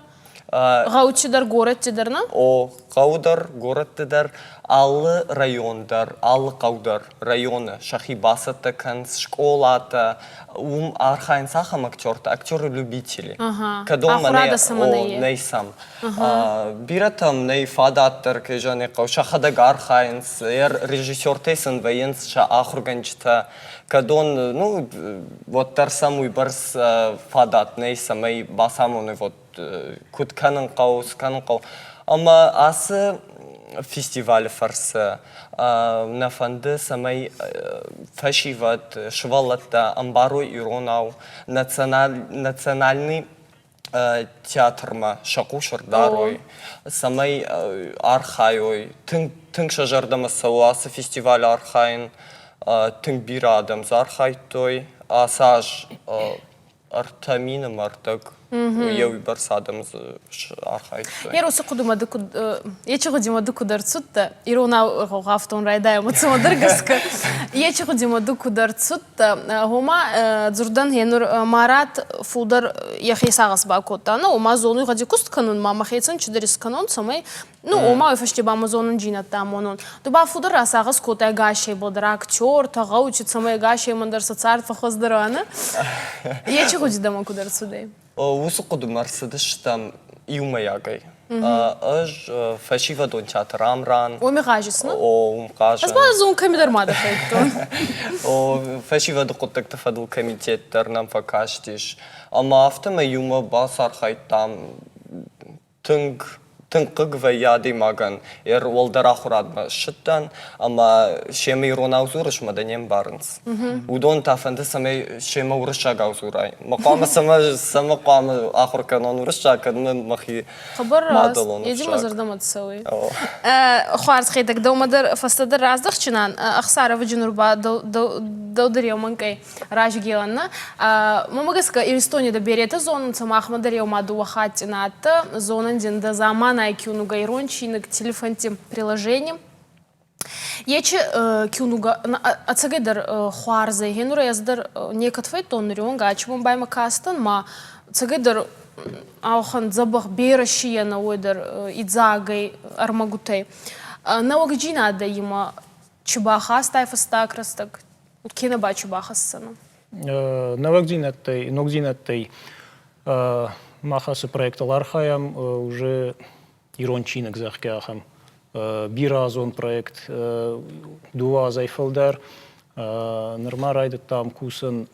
гъӕути дӕр, горӕтти дӕр, нӕ? О, хъӕуы дӕр, горӕтты дӕр, алы район дӕр, алы хъӕу дӕр районы сӕхи бацӕттӕ кӕнынц скъолатӕ, уым архайынц ахӕм актертӕ, актеры-любители. Кӕдон мӕ нӕй сӕм. Бирӕтӕм нӕй фадат дӕр, кӕй зӕгъын хъӕуы, сӕхӕдӕг архайынц, режиссертӕй сын вӕййынц сӕ ахуыргӕнджытӕ, кӕдон, ну, уӕддӕр сӕм уыйбӕрц фадат нӕй, цӕмӕй бацамоной, вот куыд кӕнын хъӕуы, цы кӕнын хъӕуы. Ӕмӕ ацы фестивалы фӕрцы нӕ фӕнды, цӕмӕй фӕсивӕд, сывӕллӕттӕ ӕмбарой иронау национальный театрмӕ сӕ хъус ӕрдарой, цӕмӕй архайой. Тынг, тынг сӕ зӕрдӕмӕ цӕуы ацы фестивалы архайын. Тынг бирӕ адӕм дзы архайдтой. Ацы аз 3000 мӕрдтӕг йе уыйбӕрц адӕм дзы архайдтой. Ерусы хъуыдымӕ ды куыд ечи хъуыдимӕ ды куыд ӕрцыдтӕ, иронау гъавтон райдайӕм цымӕдӕр гӕсгӕ. Ечи хъуыдимӕ ды куыд ӕрцыдтӕ, гъома дзурдӕн гъенур Марат фулдӕр йӕхи сагъӕс бакодта, ну, ома зонуй гъӕди куст кӕнун, ма мӕхецӕн чидӕр искӕнон, цӕмӕй, ну, ома уой фӕсте ба мӕ зонунджийнӕдтӕ амонон. Ду ба фулдӕр расагъӕс кодтай ӕгасейбӕл дӕр, актертӕ, гъӕути, цӕмӕй ӕгасеймӕн дӕр сӕ цард фӕххуӕздӕр уа, нӕ? Ечи гъуди дӕмӕ куд ӕрцудӕй? Уыцы хъуыдымӕ ӕрцыдыстӕм иумӕйагӕй. Ӕз фӕсивӕдон театр Амран. Уым гъазыс, ну? О, уым хъазын. Ӕз ба зон кӕмидӕр ма дӕ федтон. О, фӕсивӕды хъуыддӕгты фӕдыл комитет дӕр нӕм фӕкастис. Ӕмӕ афтӕмӕй иумӕ бацархайдтам тынг. Тынг хъыг вӕййы адӕймагӕн, ӕр уӕлдӕр ахуырадмӕ ссыдтӕн ӕмӕ семӕ иронау дзурыс мӕ дӕ не мбарынц. Уыдон та фӕнды, цӕмӕй семӕ уырыссагау дзурай. Мӕ хъуамӕ цӕмӕ цӕмӕ хъуамӕ ахуыр кӕнон уырыссаг, кӕд мӕ мӕхи Хъӕбӕр раст. мадӕлон Еди мӕ ӕвзаг. зӕрдӕмӕ цӕуй. Хуарз хетӕг, дӕумӕ дӕр фӕстӕдӕр раздӕхджынӕн Ӕхсаровы нур ба дӕу дӕр еу мӕнкъӕй разгелӕн. Мӕмӕ гӕсгӕ Иристони дӕ беретӕ зонунцӕ, махмӕ дӕр еума дууӕ хатти нӕ адтӕ. Зонӕн дин дӕ заманай киунугӕ ирон чиныг, телефонти приложени. Ечи киунугӕ ӕцӕгӕйдӕр хуарз ӕй. Гъенур ӕз дӕр некӕд фӕйдтон нуриуӕнгӕ ачи бон кастӕн, ма ӕцӕгӕйдӕр ауӕхӕн дзӕбӕх берӕ си ӕнӕуой дӕр идзагӕй ӕрмӕгутӕй. Нӕуӕгдзийнадӕ имӕ чи бахастай фӕстаг рӕстӕг, кенӕ ба чи бахӕссӕнӕ? Нӕуӕгдзийнӕдтӕй, ногдзийнӕдтӕй мах ацы проектыл архайӕм уже ирон чиныг, зӕгъгӕ, ахӕм бирӕазон проект дыууӕ азӕй фылдӕр. Нырма райдыдтам кусын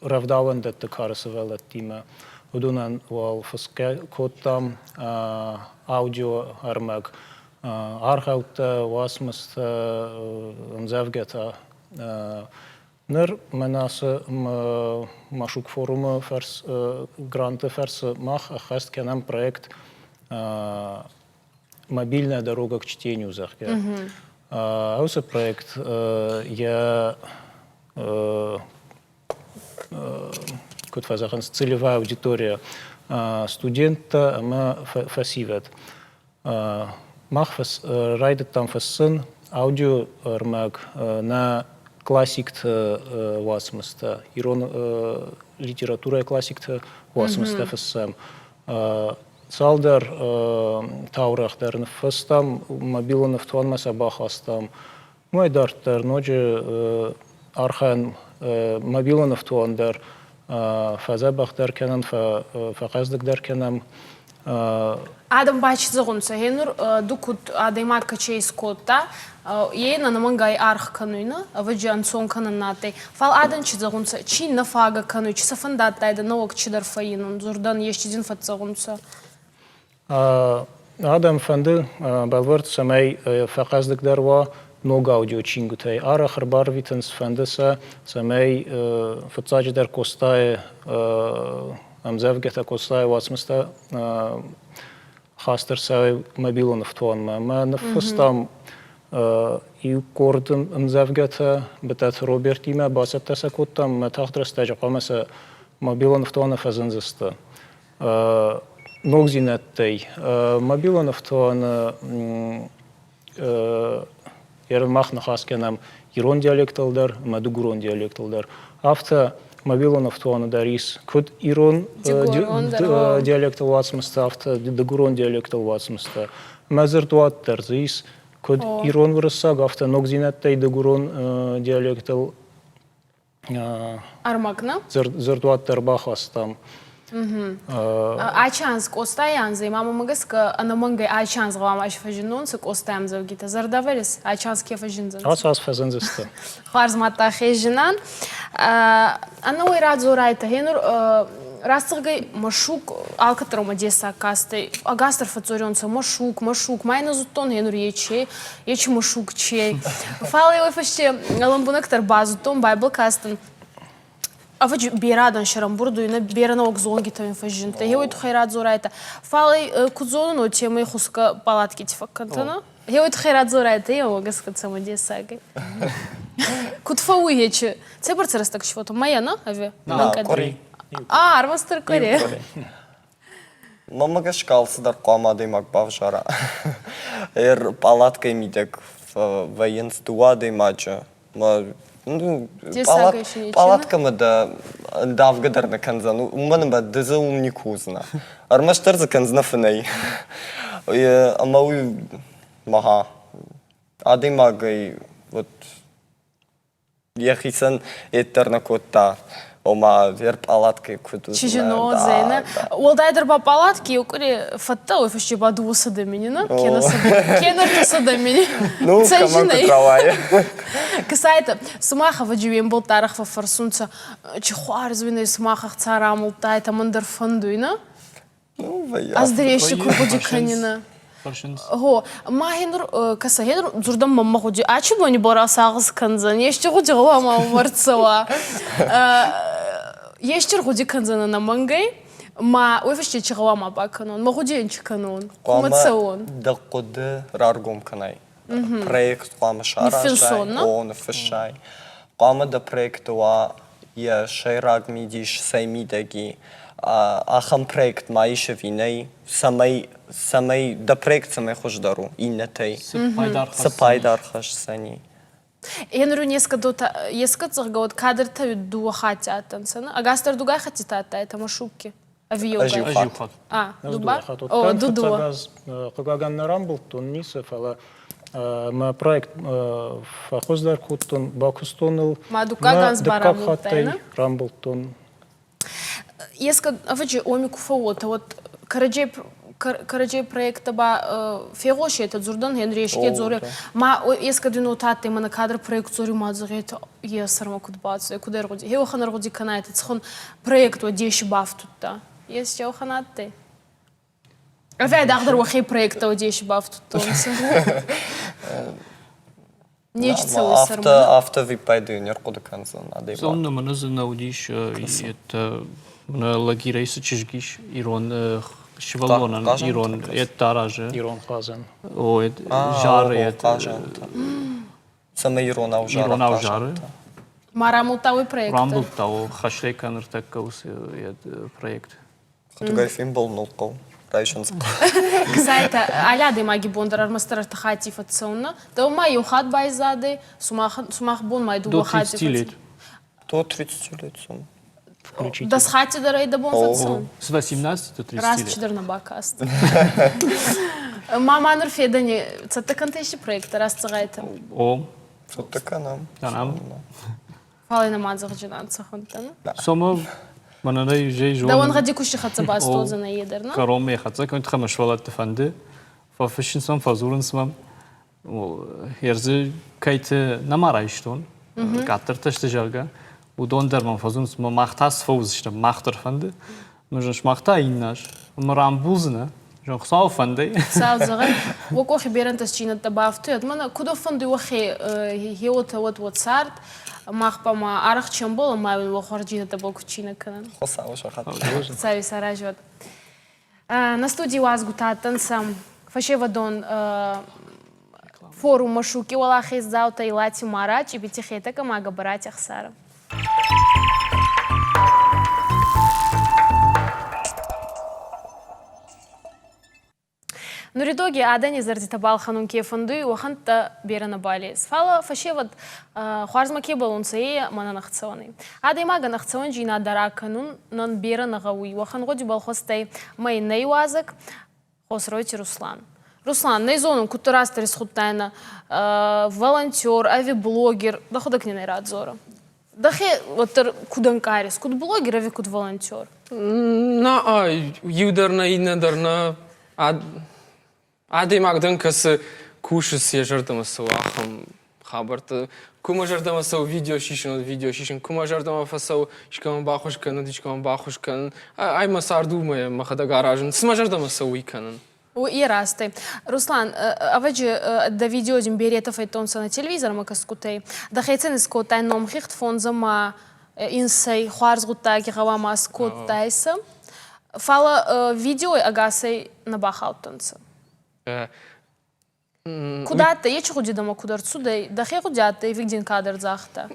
рӕвдауӕндӕтты кары сывӕллӕттимӕ. Уыдонӕн уал фысгӕ кодтам аудиоӕрмӕг, аргъӕуттӕ, уацмыстӕ, ӕмдзӕвгӕтӕ. Ныр мӕнӕ ацы Машук форумы гранты фӕрцы мах ӕххӕст кӕнӕм проект «Мобильная дорога к чтению», зӕгъгӕ. Уыцы проект йӕ куыд фӕзӕгъынц, целевая аудитория студенттӕ ӕмӕ фӕсивӕд. Мах райдыдтам фыссын аудиоӕрмӕг нӕ классикты уацмыстӕ, ирон литературӕйы классикты уацмыстӕ фыссӕм. Цалдӕр таурӕгъ дӕр ныффыстам, мобилон ӕфтуанмӕ сӕ бахастам. Уымӕй дарддӕр ноджы архайӕн мобилон ӕфтуан дӕр фӕдзӕбӕхдӕр кӕнӕм, фӕхъӕздыгдӕр кӕнӕм. Адӕм ба чи зӕгъунцӕ, гъенур ду куд адӕймаг кӕче искодта, е ӕнӕмӕнгӕй аргъ кӕнуй, нӕ? Ӕвӕдзи ӕнцон кӕнӕн на адтӕй. Фал адӕн чи зӕгъунцӕ, чи нӕ фагӕ кӕнуй, чи сӕ фӕндадтайдӕ нӕуӕг чидӕр фӕййинун, дзурдӕн ести зин фӕццӕгъунцӕ? Адӕм фӕнды бӕлвырд, цӕмӕй фӕхъӕздыгдӕр уа ног аудиочингуытӕй. Арӕх ӕрбарвитынц, фӕнды сӕ, цӕмӕй фыццаджыдӕр Къостайы ӕмдзӕвгӕтӕ, Къостайы уацмыстӕ хаст ӕрцӕуой мобилон ӕфтуанмӕ. Ӕмӕ ныффыстам иу къорд ӕмдзӕвгӕтӕ Бытъӕты Робертимӕ, бацӕттӕ сӕ кодтам ӕмӕ тагъд рӕстӕджы хъуамӕ сӕ мобилон ӕфтуаны фӕзындзысты. Ногдзинӕдтӕй мобилон ӕфтуаны мах ныхас кӕнӕм ирон диалектыл дӕр ӕмӕ дыгурон диалектыл дӕр. Афтӕ мобилон ӕфтуаны дӕр ис куыд ирон диалектыл уацмыстӕ, афтӕ дыгурон диалектыл уацмыстӕ. Ӕмӕ дзырдуат дӕр дзы ис куыд ирон-уырыссаг, афтӕ ногдзинӕдтӕй дыгурон диалектыл Ӕрмӕг нӕ? Дзырдуат дӕр бахастам. Ачи анз Къостай анзӕй ма мӕмӕ гӕсгӕ ӕнӕмӕнгӕй ачи анз гъӕуама фӕззиннонцӕ Къостай ӕмдзӕвгитӕ. Зӕрдӕвӕрис ачи анз ке фӕззиндзӕнцӕ? Ацы аз фӕзиндзысты. Хуарз мадта хезинан. Ӕнӕуой радзорайтӕ, гъенур раст зӕгъгӕй, Машук алкӕддӕр уомӕ дессаг кастӕй. Ӕгасдӕр фӕдздзорионцӕ Машук, Машук, ма ин зудтон, гъенур ечи, ечи Машук чей. Фал еуей фӕсте лӕмбунӕгдӕр базудтон, Байбл кастӕн. Ӕвӕджи берӕ адӕн сӕрӕмбурд уй, берӕ нӕуӕг зонгитӕ ин фӕззиндтӕй. Гъеуой туххӕй радзорайтӕ. Фал ӕй куд зонун, уотемӕй хусгӕ палаткити фӕккӕнтӕнӕ. Гъеуой туххӕй радзорайтӕ, еуӕ гӕсгӕ цӕмӕдесагӕй. Куд фӕууй ечи? Цӕйбӕрцӕ рӕстӕг сфото? Мӕйӕ, нӕ? Ӕви? Къури. А, ӕрмӕстдӕр къури. Мӕнмӕ гӕсгӕ алцыдӕр хъуамӕ адӕймаг бавзара. Палаткӕйы мидӕг вӕййынц дыууӕ адӕймаджы. Палаткӕмӕ дӕ ӕндавгӕ дӕр нӕ кӕндзӕн, уымӕн ӕмӕ ды дзы уым никуы уыдзынӕ. Ӕрмӕстдӕр дзы кӕндзынӕ фынӕй. Ӕмӕ уый, мӕгъа, адӕймагӕй вот йӕхицӕн йеддӕр нӕ кодта, ома йӕ пъалаткӕйы куыд уыд. Чижино, Уӕлдайдӕр ба пъалатки еу къуӕре фӕдтӕ, уой фӕсте ба дууӕ сӕдӕ мини, кенӕ кенӕ ӕртӕ 100 мини. Ну, кӕмӕн куд рауайы. Касайте, сумах ӕвӕджи уе мбӕлттӕ арӕх фӕффӕрсунцӕ, чи хуарз уин ӕй, сумах ӕхца рамулдтайтӕ, мӕн дӕр фӕндуй, нӕ? Ӕз дӕр ести ку гъуди кӕнинӕ. Гъо, ма гьенур кӕсӕ, гьенур дзурдӕн мӕммӕ гъуди, ачи бони бора сагъӕс кӕндзӕн, ести гъуди гъӕуама уомӕ ӕрцӕуа. Ести ргъуди кӕндзӕн ӕнӕмӕнгӕй, ма уой фӕсте чи гъӕуама бакӕнон, мӕ гъудийӕн чи кӕнон, кумӕ цӕуон? Дӕ хъуыды раргом кӕнай. Проект хъуамӕ саразай, о, ныффыссай. Хъуамӕ дӕ проекты уа йӕ сӕйраг мидис цӕй мидӕг и, ахӕм проект ма ис ӕви нӕй, цӕмӕй, цӕмӕй дӕ проект цӕмӕй хуыздӕр у иннӕтӕй, цы пайда ӕрхӕсдзӕни. Енру ескӕд зӕгъгӕ, уӕд кадртӕ дууӕ хатти адтӕнцӕ, ӕгасдӕр дугай хӕттитӕ адтайтӕ Машукки? Ӕви еугай? Ӕз иу хатт. А, дуба? О, ду дууӕ. Хъыгагӕн нӕ рамбылдтон ницы, фӕлӕ мӕ проект фӕхуыздӕр кодтон, бакуыстон ыл. Ма дуккаг анз ба рамбулдтай, нӕ? Рамбылдтон. Ескӕд, ӕвӕджи, уоми ку фӕууотӕ, уӕд кӕрӕдзей кӕрӕдзей проекттӕ ба фегъосетӕ дзурдӕн Генри еске дзорӕ ма ескӕд ин уотӕ адтӕй мӕнӕ кадр проект дзори ма зӕгъетӕ е сӕрмӕ куд бацудӕй куд ӕргъуди хе уӕхӕн ӕргъуди кӕнайтӕ цӕхуӕн проект уӕ деси бафтудта ес уӕхӕн адтӕй ӕви айдагъдӕр уӕхе проекттӕ уӕ деси бафтудтонцӕ Нечи цӕуы Афтӕ, афтӕ виппайды не рхъуыды кӕндзӕн адӕймаг. Зонын, мӕнӕ дзы нӕ уыдис лагерӕй цы чызг ис, ирон сывӕллонӕн ирон ӕддӕ аразы. Ирон хъазӕн. О, зары. Хъазӕнтӕ. Цӕмӕй иронау зары. Иронау зары. Ма рамбылдта уый проект? Рамбылдта, о, хӕстӕй кӕны ныртӕккӕ уыцы проект. Хъуыдыгай фембӕлыныл хъӕуы райсын Кстати, али адӕймаги бон дӕр ӕрмӕстдӕр ӕртӕ хатти фӕццӕуннӕ. Дӕу ма еу хатт байзадӕй, сумах бон ма дууӕ хатти До 30 лет. До 30 лет сум. Дӕс хатти дӕр ӕй дӕ бон фӕццӕун? С 18 до 30 Раст чидӕр нӕ бакаст. Ма ма нур федӕни цӕттӕ кӕнтӕ ести проекттӕ, раст зӕгъайтӕ? О. Цӕттӕ кӕнӕм. Кӕнӕм. Фал ин ма зӕгъджын цӕхуӕнттӕ. Сома мӕнӕ жей зонын. Дӕуӕн гъӕди кусти хӕццӕ бацудзӕнӕ е дӕр, на? Кӕрон ме хӕццӕ кӕнт хӕмӕ сывӕллӕтты фӕнды. Фӕфыссынц мӕм, фӕдзурынц мӕм. Ердзы кӕйты нӕма райстон, къаддӕртӕ сты, зӕгъгӕ, уыдон дӕр мӕм фӕдзурынц, мах та цы фӕуыдзыстӕм, мах дӕр фӕнды. Мызын сымах та иннӕ аз. Ӕмӕ рамбулдзынӕ, зӕгъ, Хуыцауы фӕндӕй. Хуыцау зӕгъӕд, уӕ къохи берӕнтӕсчийнӕдтӕ бафтуйӕд. Мӕнӕ куд фӕндуй уӕхе хеуотӕ уӕд уӕ цард, мах ба ма арӕх чи ӕмбӕлӕн, ма уин уӕ хуӕрзджийнӕдтӕбӕл куд цийнӕ кӕнӕн. Хуыцауы сахат. Хуыцауи саразӕд. Нӕ студий уазгутӕ адтӕнцӕ фӕсевӕдон форум Машуки уӕлахездзаутӕ Илати Мара, Чъибити Хетӕг ӕма Гӕбӕрати Ӕхсарӕ. Нуридоги адӕни зӕрдитӕ балхӕнун ке фӕндуй, уӕхӕнттӕ берӕ нӕбал ес. Фал фӕсевӕд хуарзмӕ ке бӕлунцӕ, е мӕнӕн ӕхцӕуӕн ӕй. Адӕймагӕн ӕхцӕуӕнджийнадӕ ракӕнунӕн берӕ нӕ гъӕуй. Уӕхӕн гъудибӕл хуӕстӕй мӕй нӕ иуазӕг Хосройти Руслан. Руслан, нӕ зонун, куддӕр растдӕр исхудтайнӕ волонтер ӕви блогер, дӕхуӕдӕг нин ӕй радзорӕ. Дӕхе уӕддӕр куд ӕнкъарис, куд блогер ӕви куд волонтер? На, иу дӕр нӕ, иннӕ дӕр нӕ. Адӕймаг дӕн, кӕцы кусыс йӕ зӕрдӕмӕ цӕуы ахӕм хабӕртты. Куы мӕ зӕрдӕмӕ цӕуы видео сисын, уӕд видео сисын. Куы мӕ зӕрдӕмӕ фӕцӕуы искӕмӕн баххуыс кӕнын, искӕмӕн баххуыс кӕнын. Ай мӕ цард у, мӕхӕдӕг аразын. Цы мӕ зӕрдӕмӕ цӕуы, уый кӕнын. Е раст ӕй. Руслан, ӕвӕджи дӕ видеодин беретӕ федтонцӕ нӕ телевизормӕ кӕсгутӕй. Дӕхецӕн искодтай номхигъд фондзӕмӕ инсӕй хуарз гъуддаги гъӕуама скодтайсӕ. Фал видеой ӕгасӕй нӕ бахаудтӕнцӕ. Куд адтӕй, ечи гъуди дӕмӕ куд ӕрцудӕй? Дӕхе гъуди адтӕй, ӕви дин кадӕр загъта?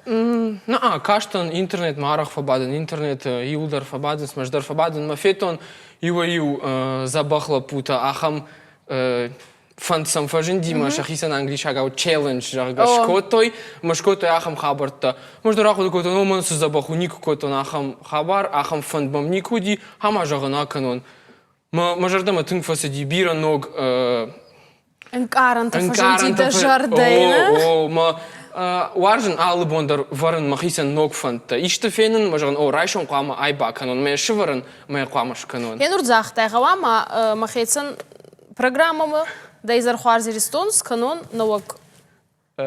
На, кастӕн интернетмӕ арӕх фӕбадын, интернеты иуылдӕр фӕбадынц, ӕз дӕр фӕбадын. Мӕ федтон иуӕй-иу дзӕбӕх лӕппутӕ ахӕм фӕнд сӕм фӕзынди мӕ сӕхицӕн англисагау челлендж, зӕгъгӕ, скодтой. Мӕ скодтой ахӕм хабӕрттӕ. Ӕз дӕр ахъуыды кодтон, о, мӕн цы дзӕбӕх у, никуы кодтон ахӕм хабар, ахӕм фӕнд мӕм никуы уыди, ӕмӕ зӕгъын акӕнон. Мӕ зӕрдӕмӕ тынг фӕцыди бирӕ ног ӕнкъарӕнтӕ фӕзынди дӕ зӕрдӕйы. О, мӕ уарзын алы бон дӕр вӕрын мӕхицӕн ног фӕндтӕ. Исты фенын, мӕ зӕгъын, о, райсом хъуамӕ ай бакӕнон, мӕ сывӕрын, мӕ хъуамӕ скӕнон. Енур загътай, гъӕуама мӕхецӕн программӕмӕ дӕ изӕр хуарз Иристон скӕнон нӕуӕг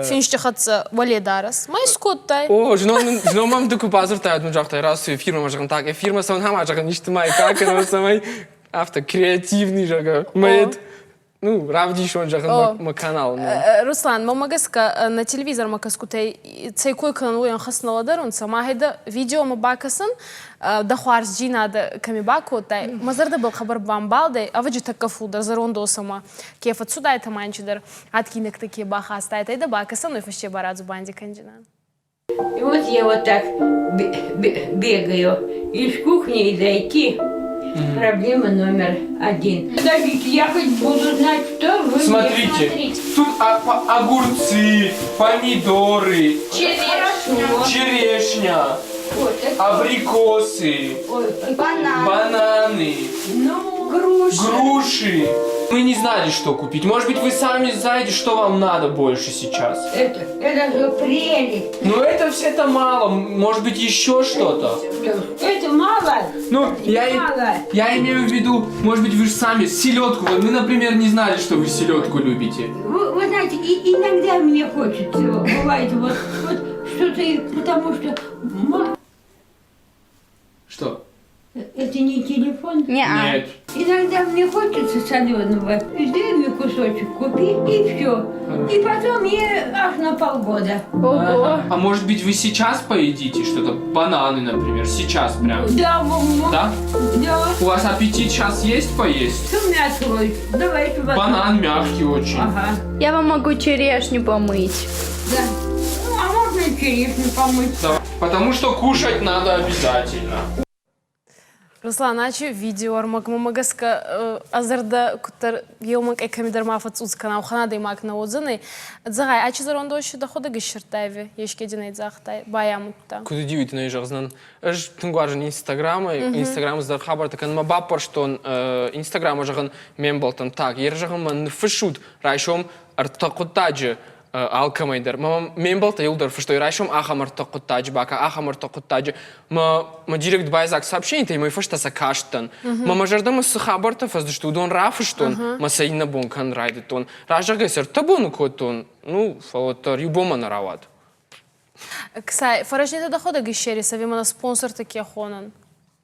финсти хӕццӕ уӕледарӕс. Ма искодтай? О, знон, знон мӕм ды куы бадзырдтай, уӕд мын загътай, рацу эфирмӕ, зӕгъын, так, эфирмӕ цӕуын, ӕмӕ зӕгъын, исты ма кӕнон, цӕмӕй. Афтӕ креативный, зӕгъгӕ. Мӕ ну, равдисон, зӕгъын, мӕ канал. Руслан, мӕмӕ гӕсгӕ нӕ телевизормӕ кӕсгутӕй цӕй кой кӕнун, уой ӕнхӕст нӕ лӕдӕрунцӕ. Ма гьӕйдӕ видеомӕ бакӕсӕн, дӕ хуарздзийнадӕ кӕми бакодтай. Мӕ зӕрдӕбӕл хъӕбӕр бамбалдӕй, ӕвӕджи тӕккӕ фулдӕр зӕронд уосӕмӕ ке фӕццудайтӕ ма ин адгийнӕгтӕ ке бахастайтӕ, дӕ бакӕсӕн, уой фӕсте ба радзубанди кӕнджинан. И вот я вот так бегаю. Из кухни зайти проблема номер один. Подождите, я хоть буду знать, что вы Смотрите, мне тут огурцы, помидоры, Черешня, черешня вот, абрикосы, Ой, бананы, бананы ну, груши. груши. Мы не знали, что купить. Может быть, вы сами знаете, что вам надо больше сейчас. Это, это же прелесть. Но это все это мало. Может быть, еще что-то. Это мало? Ну, я, мало. я имею в виду, может быть, вы же сами селедку. Вот мы, например, не знали, что вы селедку любите. Вы, вы знаете, и, иногда мне хочется, бывает, вот, вот что-то, потому что... Что? Это не телефон? Нет. Иногда мне хочется соленого. Сделай мне кусочек, купи, и все. И потом я аж на полгода. Ого. А может быть, вы сейчас поедите что-то? Бананы, например, сейчас прям. Да, Да? Да. У вас аппетит сейчас есть поесть? Что мягкий? Давайте банан. Банан мягкий очень. Ага. Я вам могу черешню помыть. Да. Ну, а можно и черешню помыть? Да. Потому что кушать надо обязательно. Руслан, ачи видеоӕрмӕгмӕ гӕсгӕ ӕ зӕрдӕ куддӕр еумӕнкъай кӕмидӕр ма фӕцъуц кӕна, уӕхӕн адӕймаг нӕ уодзӕнӕй. Зӕгъай, ачи зӕронд уоси дӕхуӕдӕг иссирдтай ӕви еске дин ӕй загътай, байамудта? Куд удивительно зӕгъдзӕнӕн. Ӕз тынг уарзын Инстаграмы, Инстаграмы цыдӕр хабӕрттӕ кӕнын. Мӕ баппӕрстон Инстаграмы, зӕгъын, ме мбӕлттӕн, так, ер зӕгъын, мӕ ныффыссут райсом ӕртӕ хъуыддаджы алкӕмӕй дӕр. Мӕ ме мбӕлттӕ иуылдӕр фыстой райсом ахӕм ӕртӕ хъуыддаджы бака, ахӕм ӕртӕ хъуыддаджы. Мӕ мӕ директ байдзаг сообщенитӕй мӕ фӕстӕ сӕ касттӕн. Мӕ мӕ зӕрдӕмӕ цы хабӕрттӕ фӕзындысты, уыдон рафыстон, мӕ сӕ иннӕ бон кӕнын райдыдтон. Разӕгӕй сӕ ӕртӕ боны кодтон, ну, фӕлӕ уӕддӕр иу бонмӕ нӕ рауад. Ксай, фӕрӕзнитӕ дӕхуӕдӕг иссерис ӕви мӕнӕ спонсорты ке хонӕн?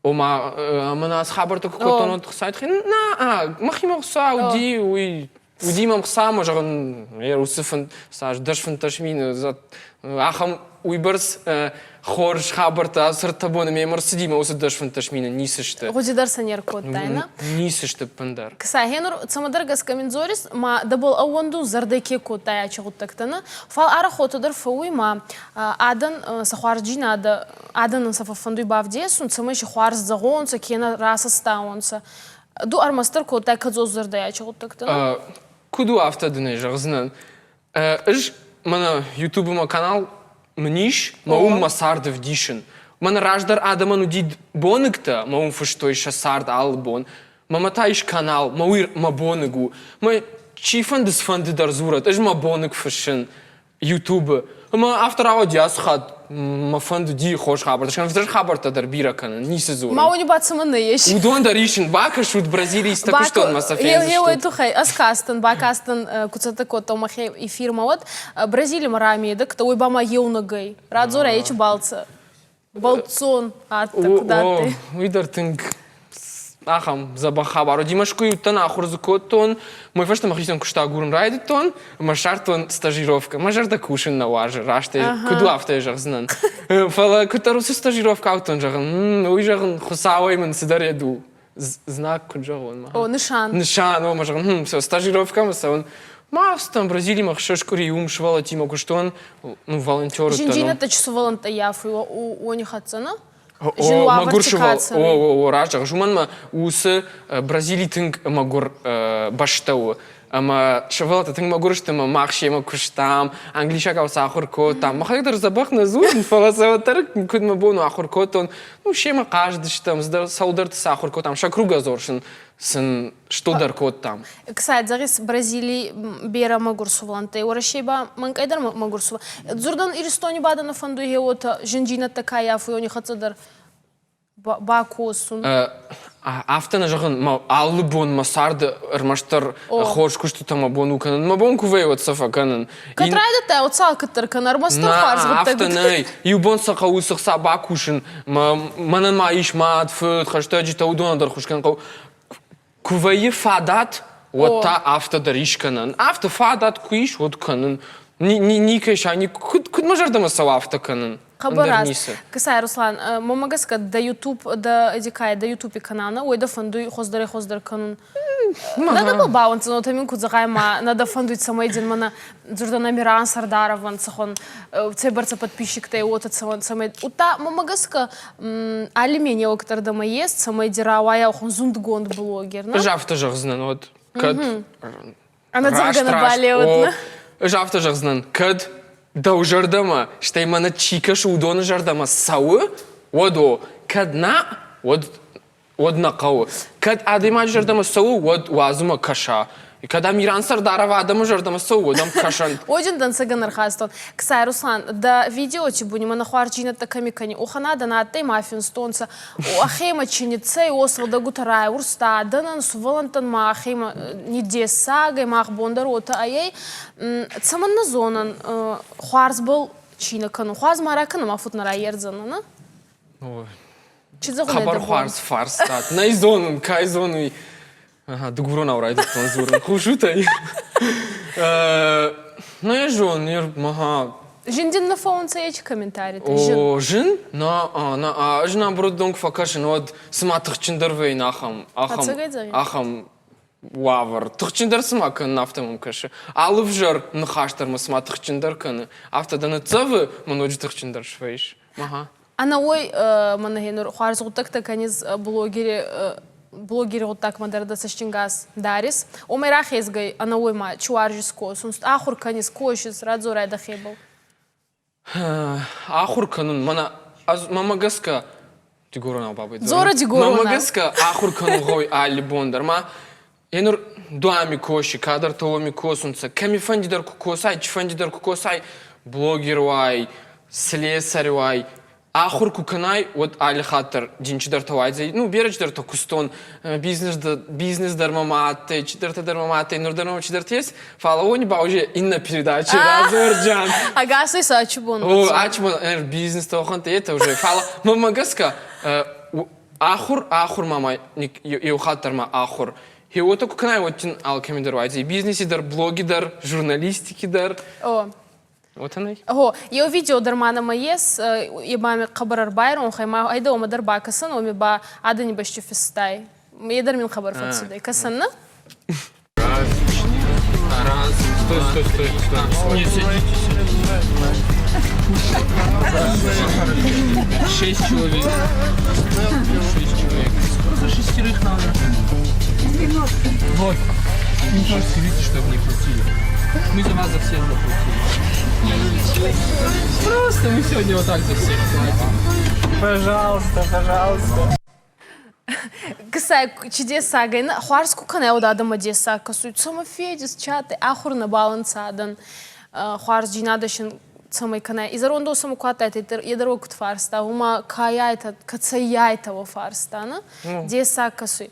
Ома, мӕнӕ ацы хабӕрттӕ куы кодтон, уӕд Хуыцауы тыххӕй, на, мӕхимӕ Хуыцау уыди, уый уыди мӕм Хуыцау ӕмӕ зӕгъын, уыцы фын, цас 10-15 мины, ахӕм уыйбӕрц хорз хабӕрттӕ ацы ӕртӕ боны мемӕ рцыди, мӕ уыцы 10-15 мины ницы сты. Гъуди дӕр сӕ не ркодтай, на? Ницы сты ӕппындӕр. Ксай, гьенур цӕмӕдӕр гӕсгӕ мин дзорис, ма дӕбӕл ӕууӕндун зӕрдӕй ке кодтай ачи гъуддӕгтӕ, нӕ? Фал арӕх уотӕ дӕр фӕууй, ма адӕн сӕ хуарздзийнадӕ адӕнӕн сӕ фӕффӕндуй бавдесун, цӕмӕй си хуарз зӕгъонцӕ, кенӕ расастаонцӕ. Ду ӕрмӕстдӕр кодтай кӕдзосзӕрдӕй ачи гъуддӕгтӕ? Куд у, афтӕ дын ӕй зӕгъдзынӕн. Ӕз мӕнӕ Ютубы мӕ канал мын ис, мӕ уым мӕ цард ӕвдисын. Мӕнӕ раздӕр адӕмӕн уыди боныгтӕ, мӕ уым фыстой сӕ цард алы бон. Мӕ та ис канал, мӕ уый мӕ боныг у. Мӕ чифӕнды цыфӕнды дӕр дзурӕд, ӕз мӕ боныг фыссын. Ютубы. Ӕмӕ афтӕ рауади ацы хатт мӕ фӕнд уыди хорз хабӕрттӕ скӕнын. Фыццаг хабӕрттӕ дӕр бирӕ кӕнын, ницы дзурын. Ма уони ба цӕмӕннӕ ес? Уыдон дӕр исын. Бакӕсут Бразилийы куыстонмӕ сӕ фендзыстут. Еуей туххӕй ӕз кастӕн, бакастӕн, ку цӕттӕ кодтон мӕхе эфирмӕ, уӕд Бразилимӕ рамедӕгтӕ, уой ба ма еунӕгӕй. Радзорӕ ечи балцӕ. Бӕлццон адтӕ, куд адтӕй? Уый дӕр тынг ахӕм дзӕбӕх хабар уыди. Мӕскуыйы уыдтӕн, ахуыр дзы кодтон. Мой фӕстӕ мӕхицӕн куыст агурын райдыдтон ӕмӕ ссардтон стажировкӕ. Мӕ зӕрдӕ кусын нӕ уарзы, раст ӕй куыд у, афтӕ йӕ зӕгъдзынӕн. Фӕлӕ куыддӕр уыцы стажировкӕ ауыдтон, зӕгъын, уый зӕгъын, Хуыцауӕй мын цыдӕр йед у. Знак куыд зӕгъон? О, нысан. Нысан, о, мӕ зӕгъын, все, стажировкӕмӕ цӕуын. Ма ацыдтӕн Бразилимӕ хсӕз къуыри уым сывӕллӕттимӕ куыстон, ну, волонтер уыдтӕн. Зиндзийнӕдтӕ чи сувӕллӕнттӕ ййафуй, уони хӕццӕ, нӕ? Мӕгуыр сывӕл... О, о, раст зӕгъыс. Уымӕн ӕмӕ уыцы Бразили тынг мӕгуыр бӕстӕ у. Ӕмӕ сывӕллӕттӕ тынг мӕгуыр сты, ӕмӕ мах семӕ куыстам, англисагау сӕ ахуыр кодтам. Мӕхӕдӕг дӕр дзӕбӕх нӕ дзурын, фӕлӕ сӕ уӕддӕр куыд мӕ бон у, ахуыр кодтон. Ну, семӕ хъазыдыстӕм, цӕуылдӕрты сӕ ахуыр кодтам. Сӕ кругозор сын сын стылдӕр кодтам. Кстати, зӕгъис, Бразилий берӕ мӕгур сувӕллӕнттӕй, Уӕрӕсей ба мӕнкъӕй дӕр мӕгур сувӕллӕнттӕ. Дзурдӕн Иристони ба дӕ фӕндуй гье уотӕ зиндзийнӕдтӕ ка ййафуй, уони хӕццӕ дӕр бакосун. Афтӕ нӕ зӕгъын, мӕ алы бон мӕ царды ӕрмӕстдӕр хорз куыстытӕ мӕ бон у кӕнын. Мӕ бон куы вӕййы, уӕд сӕ фӕкӕнын. Кӕд райдыдтай, уӕд сӕ алкӕддӕр кӕн, ӕрмӕстдӕр хуарз гъуддӕгутӕ. Афтӕ нӕй. Иу бон сӕ хъӕуы цы хца бакусын. Мӕнӕн ма ис мад, фыд, хӕстӕджытӕ, уыдонӕн дӕр хуыз кӕнын хъӕуы. Куы вӕййы фадат, уӕд та афтӕ дӕр ис кӕнӕн. Афтӕ фадат куы ис, уӕд кӕнын. Никӕй са, куыд, куыд мӕ зӕрдӕмӕ цӕуа афтӕ кӕнын? Хъӕбӕр раст. Кысай, Руслан, мӕмӕ гӕсгӕ дӕ YouTube, дӕ эдикай, дӕ YouTube канал, уой дӕ фӕндуй хуӕздӕрӕй-хуӕздӕр кӕнун. Нӕ дӕбӕл бауӕнддзӕн, уотӕ мин ку зӕгъай, ма нӕ дӕ фӕндуй, цӕмӕй дин мӕнӕ дзурдӕн Амиран Сардаровӕн цӕхуӕн цӕйбӕрцӕ подписчиктӕй уотӕ цӕуӕн, цӕмӕй удта мӕмӕ гӕсгӕ алли менеуӕг дӕр дӕмӕ ес, цӕмӕй ди рауайа зундгонд блогер. Ӕз афтӕ зӕгъдзынӕн, уӕд кӕд Ӕнӕдзӕгъгӕнӕ балеуӕд, Ӕз афтӕ зӕгъдзынӕн, кӕд дӕу зӕрдӕмӕ, стӕй мӕнӕ чи кӕсы, уыдоны зӕрдӕмӕ цӕуы, уӕд о, кӕд нӕ, уӕд уӕд нӕ хъӕуы. Кӕд адӕймаджы зӕрдӕмӕ цӕуы, уӕд уадзымӕ кӕса. Кӕд ам Иран Сардаров адӕмы зӕрдӕмӕ цӕуы, уӕд ӕм кӕсӕнт. Оджын дӕнцӕгӕн ӕрхастон. Ксай Руслан, дӕ видеоти буни мӕнӕ хуарзджийнӕдтӕ кӕми кӕни, охана дӕн адтӕй ма финстонцӕ. Ӕхемӕ чи ниццӕй, о сыгъдӕгутӕ райурста адӕнӕн, сувӕллӕнттӕн ма ӕхемӕ ниддессагӕй, мах бон дӕр уотӕ ӕй. Цӕмӕннӕ зонӕн, хуарзбӕл чи нӕ кӕнун, хуарз ма ракӕнӕ, ма фуд нӕ райердзӕнӕ, нӕ? Хъӕбӕр хуарз фарстат. Нӕ зонун, кай зонуй. Ага, дыгуронау райдыдтон дзурын. Хъусут ӕй? Нӕ зон, ага. Зын дын нӕ фӕуынц эти комментаритӕ? О, зын? На, на, ӕз наоборот донг фӕкӕсын, уӕд цыма тыхджындӕр вӕййын ахӕм, ахӕм, ахӕм уавӕр. Тыхджындӕр цыма кӕнын, афтӕ мӕм кӕсы. Алы взӕр ныхас дӕр мӕ цыма тыхджындӕр кӕны. Афтӕ дӕ ныццӕвы, мӕ ноджы тыхджындӕр свӕййыс. Ага. Ӕнӕуой мӕнӕ гъенур хуарз гъуддӕгтӕ кӕнис блогери блогери гъуддагмӕ дӕр дӕ цӕстингас дарис. Уомӕй рахезгӕй ӕнӕуой ма чи уарзис косун, ахур кӕнис, косис, радзорай дӕхебӕл. Ахур кӕнун, мӕнӕ ӕз мӕмӕ гӕсгӕ Дигоронау бабӕй дзорӕ. Дигоронау. Мӕмӕ гӕсгӕ ахур кӕнун гъӕуй алли бон дӕр. Ма енур дуами коши, кадӕртӕ уоми косунцӕ. Кӕмифӕнди дӕр ку косай, чифӕнди дӕр ку косай, блогер уай, слесарь уай, ахур ку кӕнай, уӕд алли хатт дӕр дин чидӕртӕ уайдзӕй. Ну, берӕ чидӕртӕ кустон, бизнес, бизнес дӕр мӕмӕ адтӕй, чидӕртӕ дӕр мӕмӕ адтӕй, нур дӕр мӕмӕ чидӕртӕ ес, фал уони ба уже иннӕ передачи радзорджан. Ӕгасӕй сӕ ачи бон. О, ачи бон бизнес тохӕнтӕ етӕ уже. Фал мӕмӕ гӕсгӕ ахур, ахур мама еу хатт дӕр ма ахур. Хе уотӕ ку кӕнай, уӕд дин алкӕми дӕр уайдзӕй. Бизнеси дӕр, блоги дӕр, журналистики дӕр. О. Уотӕ нӕй? Гъо, еу видео дӕр ма нӕмӕ ес, е ба ми хъӕбӕр ӕрбайронх ӕй, ма айдӕ уомӕ дӕр бакӕсӕн, уоми ба адӕни бӕсти финстай. Е дӕр мин хъӕбӕр фӕццудӕй. Кӕсӕн, нӕ? Раз, раз, стой, стой, стой, стой. Не садитесь. Шесть человек. Шесть человек. За шестерых надо. Вот. Им тоже скажите, чтобы не платили. Мы за вас за всех заплатили. Просто мы сегодня вот так за всех платим. Пожалуйста, пожалуйста. Кысай, чи дессагӕй, хуарз ку кӕнай, уӕд адӕммӕ дессаг кӕсуй. Цӕмӕ федис, чатӕй, ахур нӕбал ӕнцадӕн, хуарздзийнадӕ син цӕмӕй кӕнай. Изӕронд уосӕмӕ ку адтайтӕ, е дӕр куд фарста, уома кайайтӕ, кӕцӕйайтӕ уӕ фарста, нӕ? Дессаг кӕсуй.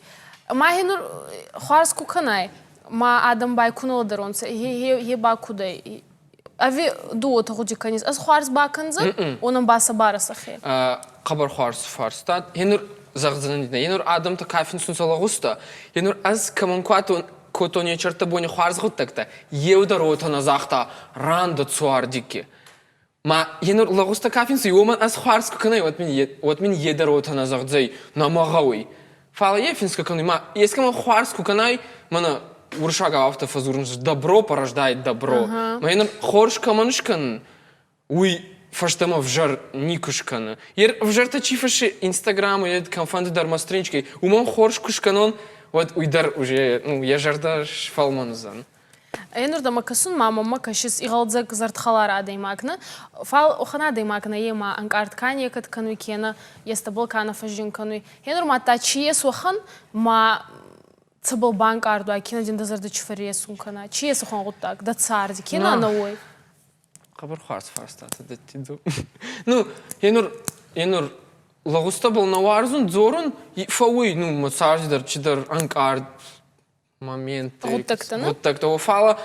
Ма хе нур хуарз ку кӕнай, ма адӕм бай ку нӕ лӕдӕронцӕ, хе ба куд ӕй? Ӕви ду уотӕ гъуди кӕнис, ӕз хуарз бакӕндзӕн, уонӕн ба сӕ барӕ сӕхе? Хъӕбӕр хуарз фарста. Енур зӕгъдзӕнӕн, енур адӕмтӕ ка финсунцӕ лӕгъузтӕ, енур ӕз кӕмӕн ку кодтон ечертӕ бони хуарз гъуддӕгтӕ, еу дӕр уотӕ нӕ загъта, рандӕ цуардики. Ма енур лӕгъузтӕ ка финсуй, уомӕн ӕз хуарз ку кӕнай, уӕд мин е дӕр уотӕ нӕ зӕгъдзӕй, нӕ мӕ гъӕуй. Фал е финсгӕ кӕнуй, ма ескӕмӕн хуарз ку кӕнай, мӕнӕ уырыссагау афтӕ фӕдзурынц, добро порождает добро. Ма йын хорз кӕмӕн скӕнын, уый фӕстӕмӕ ӕвзӕр никуы скӕны. Йе ӕвзӕртӕ чи фыссы Инстаграмы, йе кӕмфӕнды дӕр мӕ страничкӕй, уымӕн хорз куы скӕнон, уӕд уый дӕр уже ну, йӕ зӕрдӕ сфӕлмӕн уыдзӕн. Енурдӕмӕ кӕсун ма мӕмӕ кӕсис игъӕлдзӕг зӕрдхӕлар адӕймаг нӕ, фал уӕхӕн адӕймаг нӕ ема ӕнкъард ка некӕд кӕнуй кенӕ естӕбӕл ка нӕ фӕззин кӕнуй. Енур мадта чи ес уӕхӕн, ма цӕбӕл банкъард уай, кенӕ дин дӕ зӕрдӕ чи фӕрресун кӕна, чи ес уӕхӕн гъуддаг дӕ царди, кенӕ ӕнӕуой? Хъӕбӕр хуарз фарстатӕ дӕттидӕ. Ну, енур, енур лӕгъузтӕбӕл нӕ уарзун, дзорун, фӕууй, ну, мӕ царди дӕр чидӕр ӕнкъард моменты. Гъуддӕгтӕ, нӕ? Гъуддӕгтӕ. Фал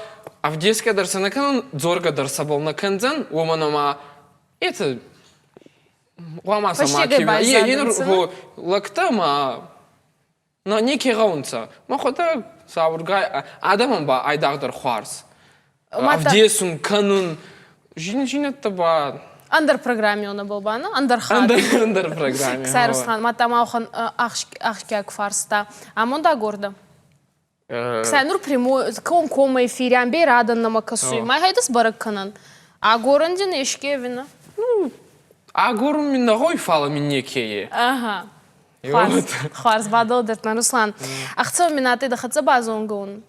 ӕвдесгӕ дӕр сӕ нӕ кӕнун, дзоргӕ дӕр сӕбӕл нӕ кӕндзӕн, уомӕн ӕма это гъуама сӕ ма Фӕстегӕй кивӕ. Е, байзадӕнцӕ, лӕгтӕ ма. Но неке гъӕунцӕ. Мӕхуӕдӕг сабургай адӕмӕн ба айдагъдӕр хуарз. Ӕвдесун, кӕнун, зиндзийнӕдтӕ ба Ӕндӕр программи онӕбӕл ба, ӕндӕр хатт. Ӕндӕр программи. Ксай Руслан, мадта ма уӕхӕн ахсгиаг фарста. Амонд агорда? Ксай нур прямой комкоммӕ эфири амбей радӕн нӕмӕ кӕсуй. Ма хайдас бӕрӕг кӕнӕн. Агорӕн дин еске ӕви нӕ? Ну, агорун мин нӕ гъӕуй, фалӕ мин неке е. Ага. Хуарз, хуарз бадӕлдӕртмӕ, Руслан. Ӕхцӕуӕн мин адтӕй дӕ хӕццӕ базонгӕ ун.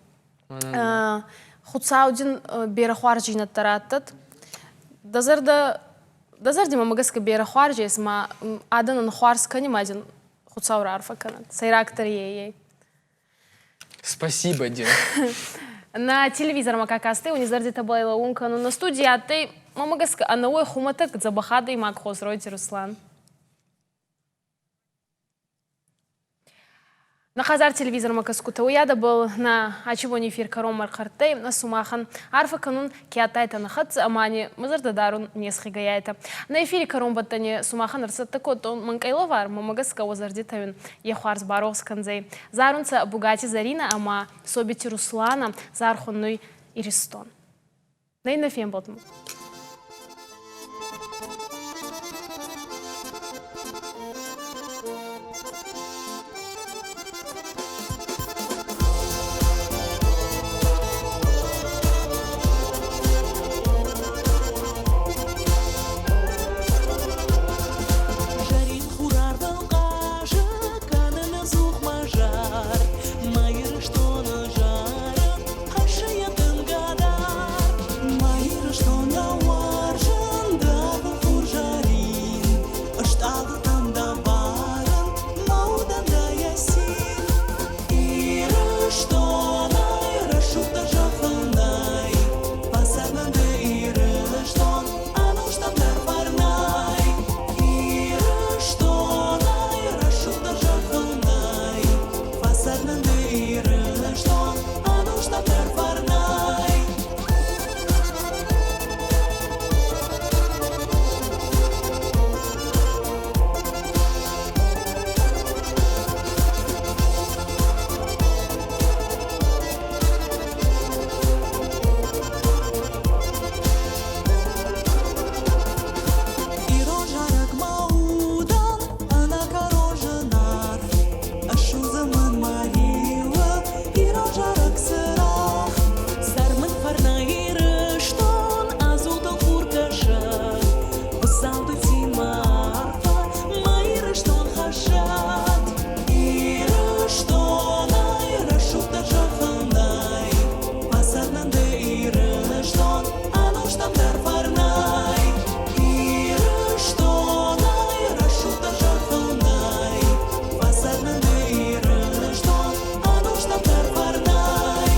Хуцау дин берӕ хуарздзийнӕдтӕ раттӕд. Дӕ зӕрдӕ дӕ зӕрди мӕмӕ гӕсгӕ берӕ хуарз ес, ма адӕнӕн хуарз кӕни ма дин Хуцау раарфӕ кӕнӕд. Сӕйрагдӕр е ӕй. Спасибо, Дин. На телевизормӕ ка кастӕй, уони зӕрдитӕбӕл лӕуун кӕнун. На студий адтӕй, мӕмӕ гӕсгӕ, ӕнӕуой хумӕтӕг дзӕбӕх адӕймаг Хосройти Руслан. На хӕдзар телевизормӕ кӕсгутӕ уоййадӕбӕл нӕ ачибони эфир кӕронмӕ ӕрхъӕрттӕй, сумахӕн арфӕ кӕнун, ке адтайтӕ нӕ хӕццӕ ӕма ни мӕ зӕрдӕ дарун не сгъигайайтӕ. Нӕ эфири кӕронбӕттӕни сумахӕн ӕрцӕттӕ кодтон мӕнкъӕй лӕвар, мӕмӕ гӕсгӕ уӕ зӕрдитӕ уин е хуарз барохс кӕндзӕй. Зарунцӕ Бугати Заринӕ ӕма Собити Руслана, зар хуннуй Иристон. Нӕ иннӕ фембӕлдмӕ. Зӕрин хурарвыл хъазы, кӕны ӕдзух мӕ зар. Мӕ Ирыстоны зарын, хӕссы йӕ тынгадӕр. Мӕ Ирыстон дӕ уарзын, дӕ хурзӕрин. Ыстъалытӕм дӕ барын, мӕ удӕн дӕ йӕ цин. Ирыстонӕй рӕсугъддӕр зӕххыл нӕй. Фӕцӕрнын ды Ирыстон ӕнустӕм дӕр фӕрнӕй. Ирыстонӕй рӕсугъддӕр зӕххыл нӕй. Фӕцӕрнын ды Ирыстон ӕнустӕм дӕр фӕрнӕй. Ирон зарӕг мӕ удӕн ӕнӕкӕрон зынаргъ, Ӕссудзы мын мӕ риуы ирон зарӕг цырагъ. Цӕр мын фӕрнӕй Ирыстон, ӕдзутыл хур кӕсӕд, Хуыцау дын цин мӕ арфӕ, мӕ Ирыстон хӕссӕд. Ирыстонӕй рӕсугъддӕр зӕххыл нӕй, Фӕцӕрнын ды Ирыстон ӕнустӕм дӕр фӕрнӕй. Ирыстонӕй рӕсугъддӕр зӕххыл нӕй, Фӕцӕрнын ды Ирыстон ӕнустӕм дӕр фӕрнӕй.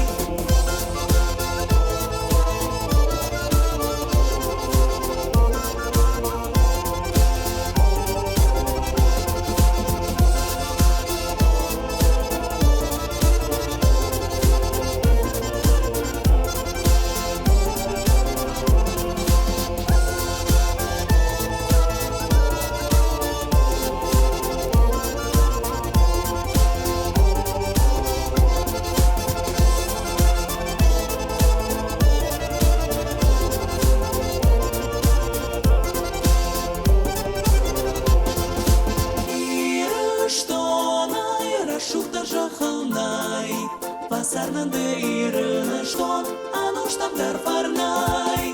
Ирыстонӕй рӕсугъддӕр зӕххыл нӕй, Фӕцӕрнын ды Ирыстон ӕнустӕм дӕр фӕрнӕй.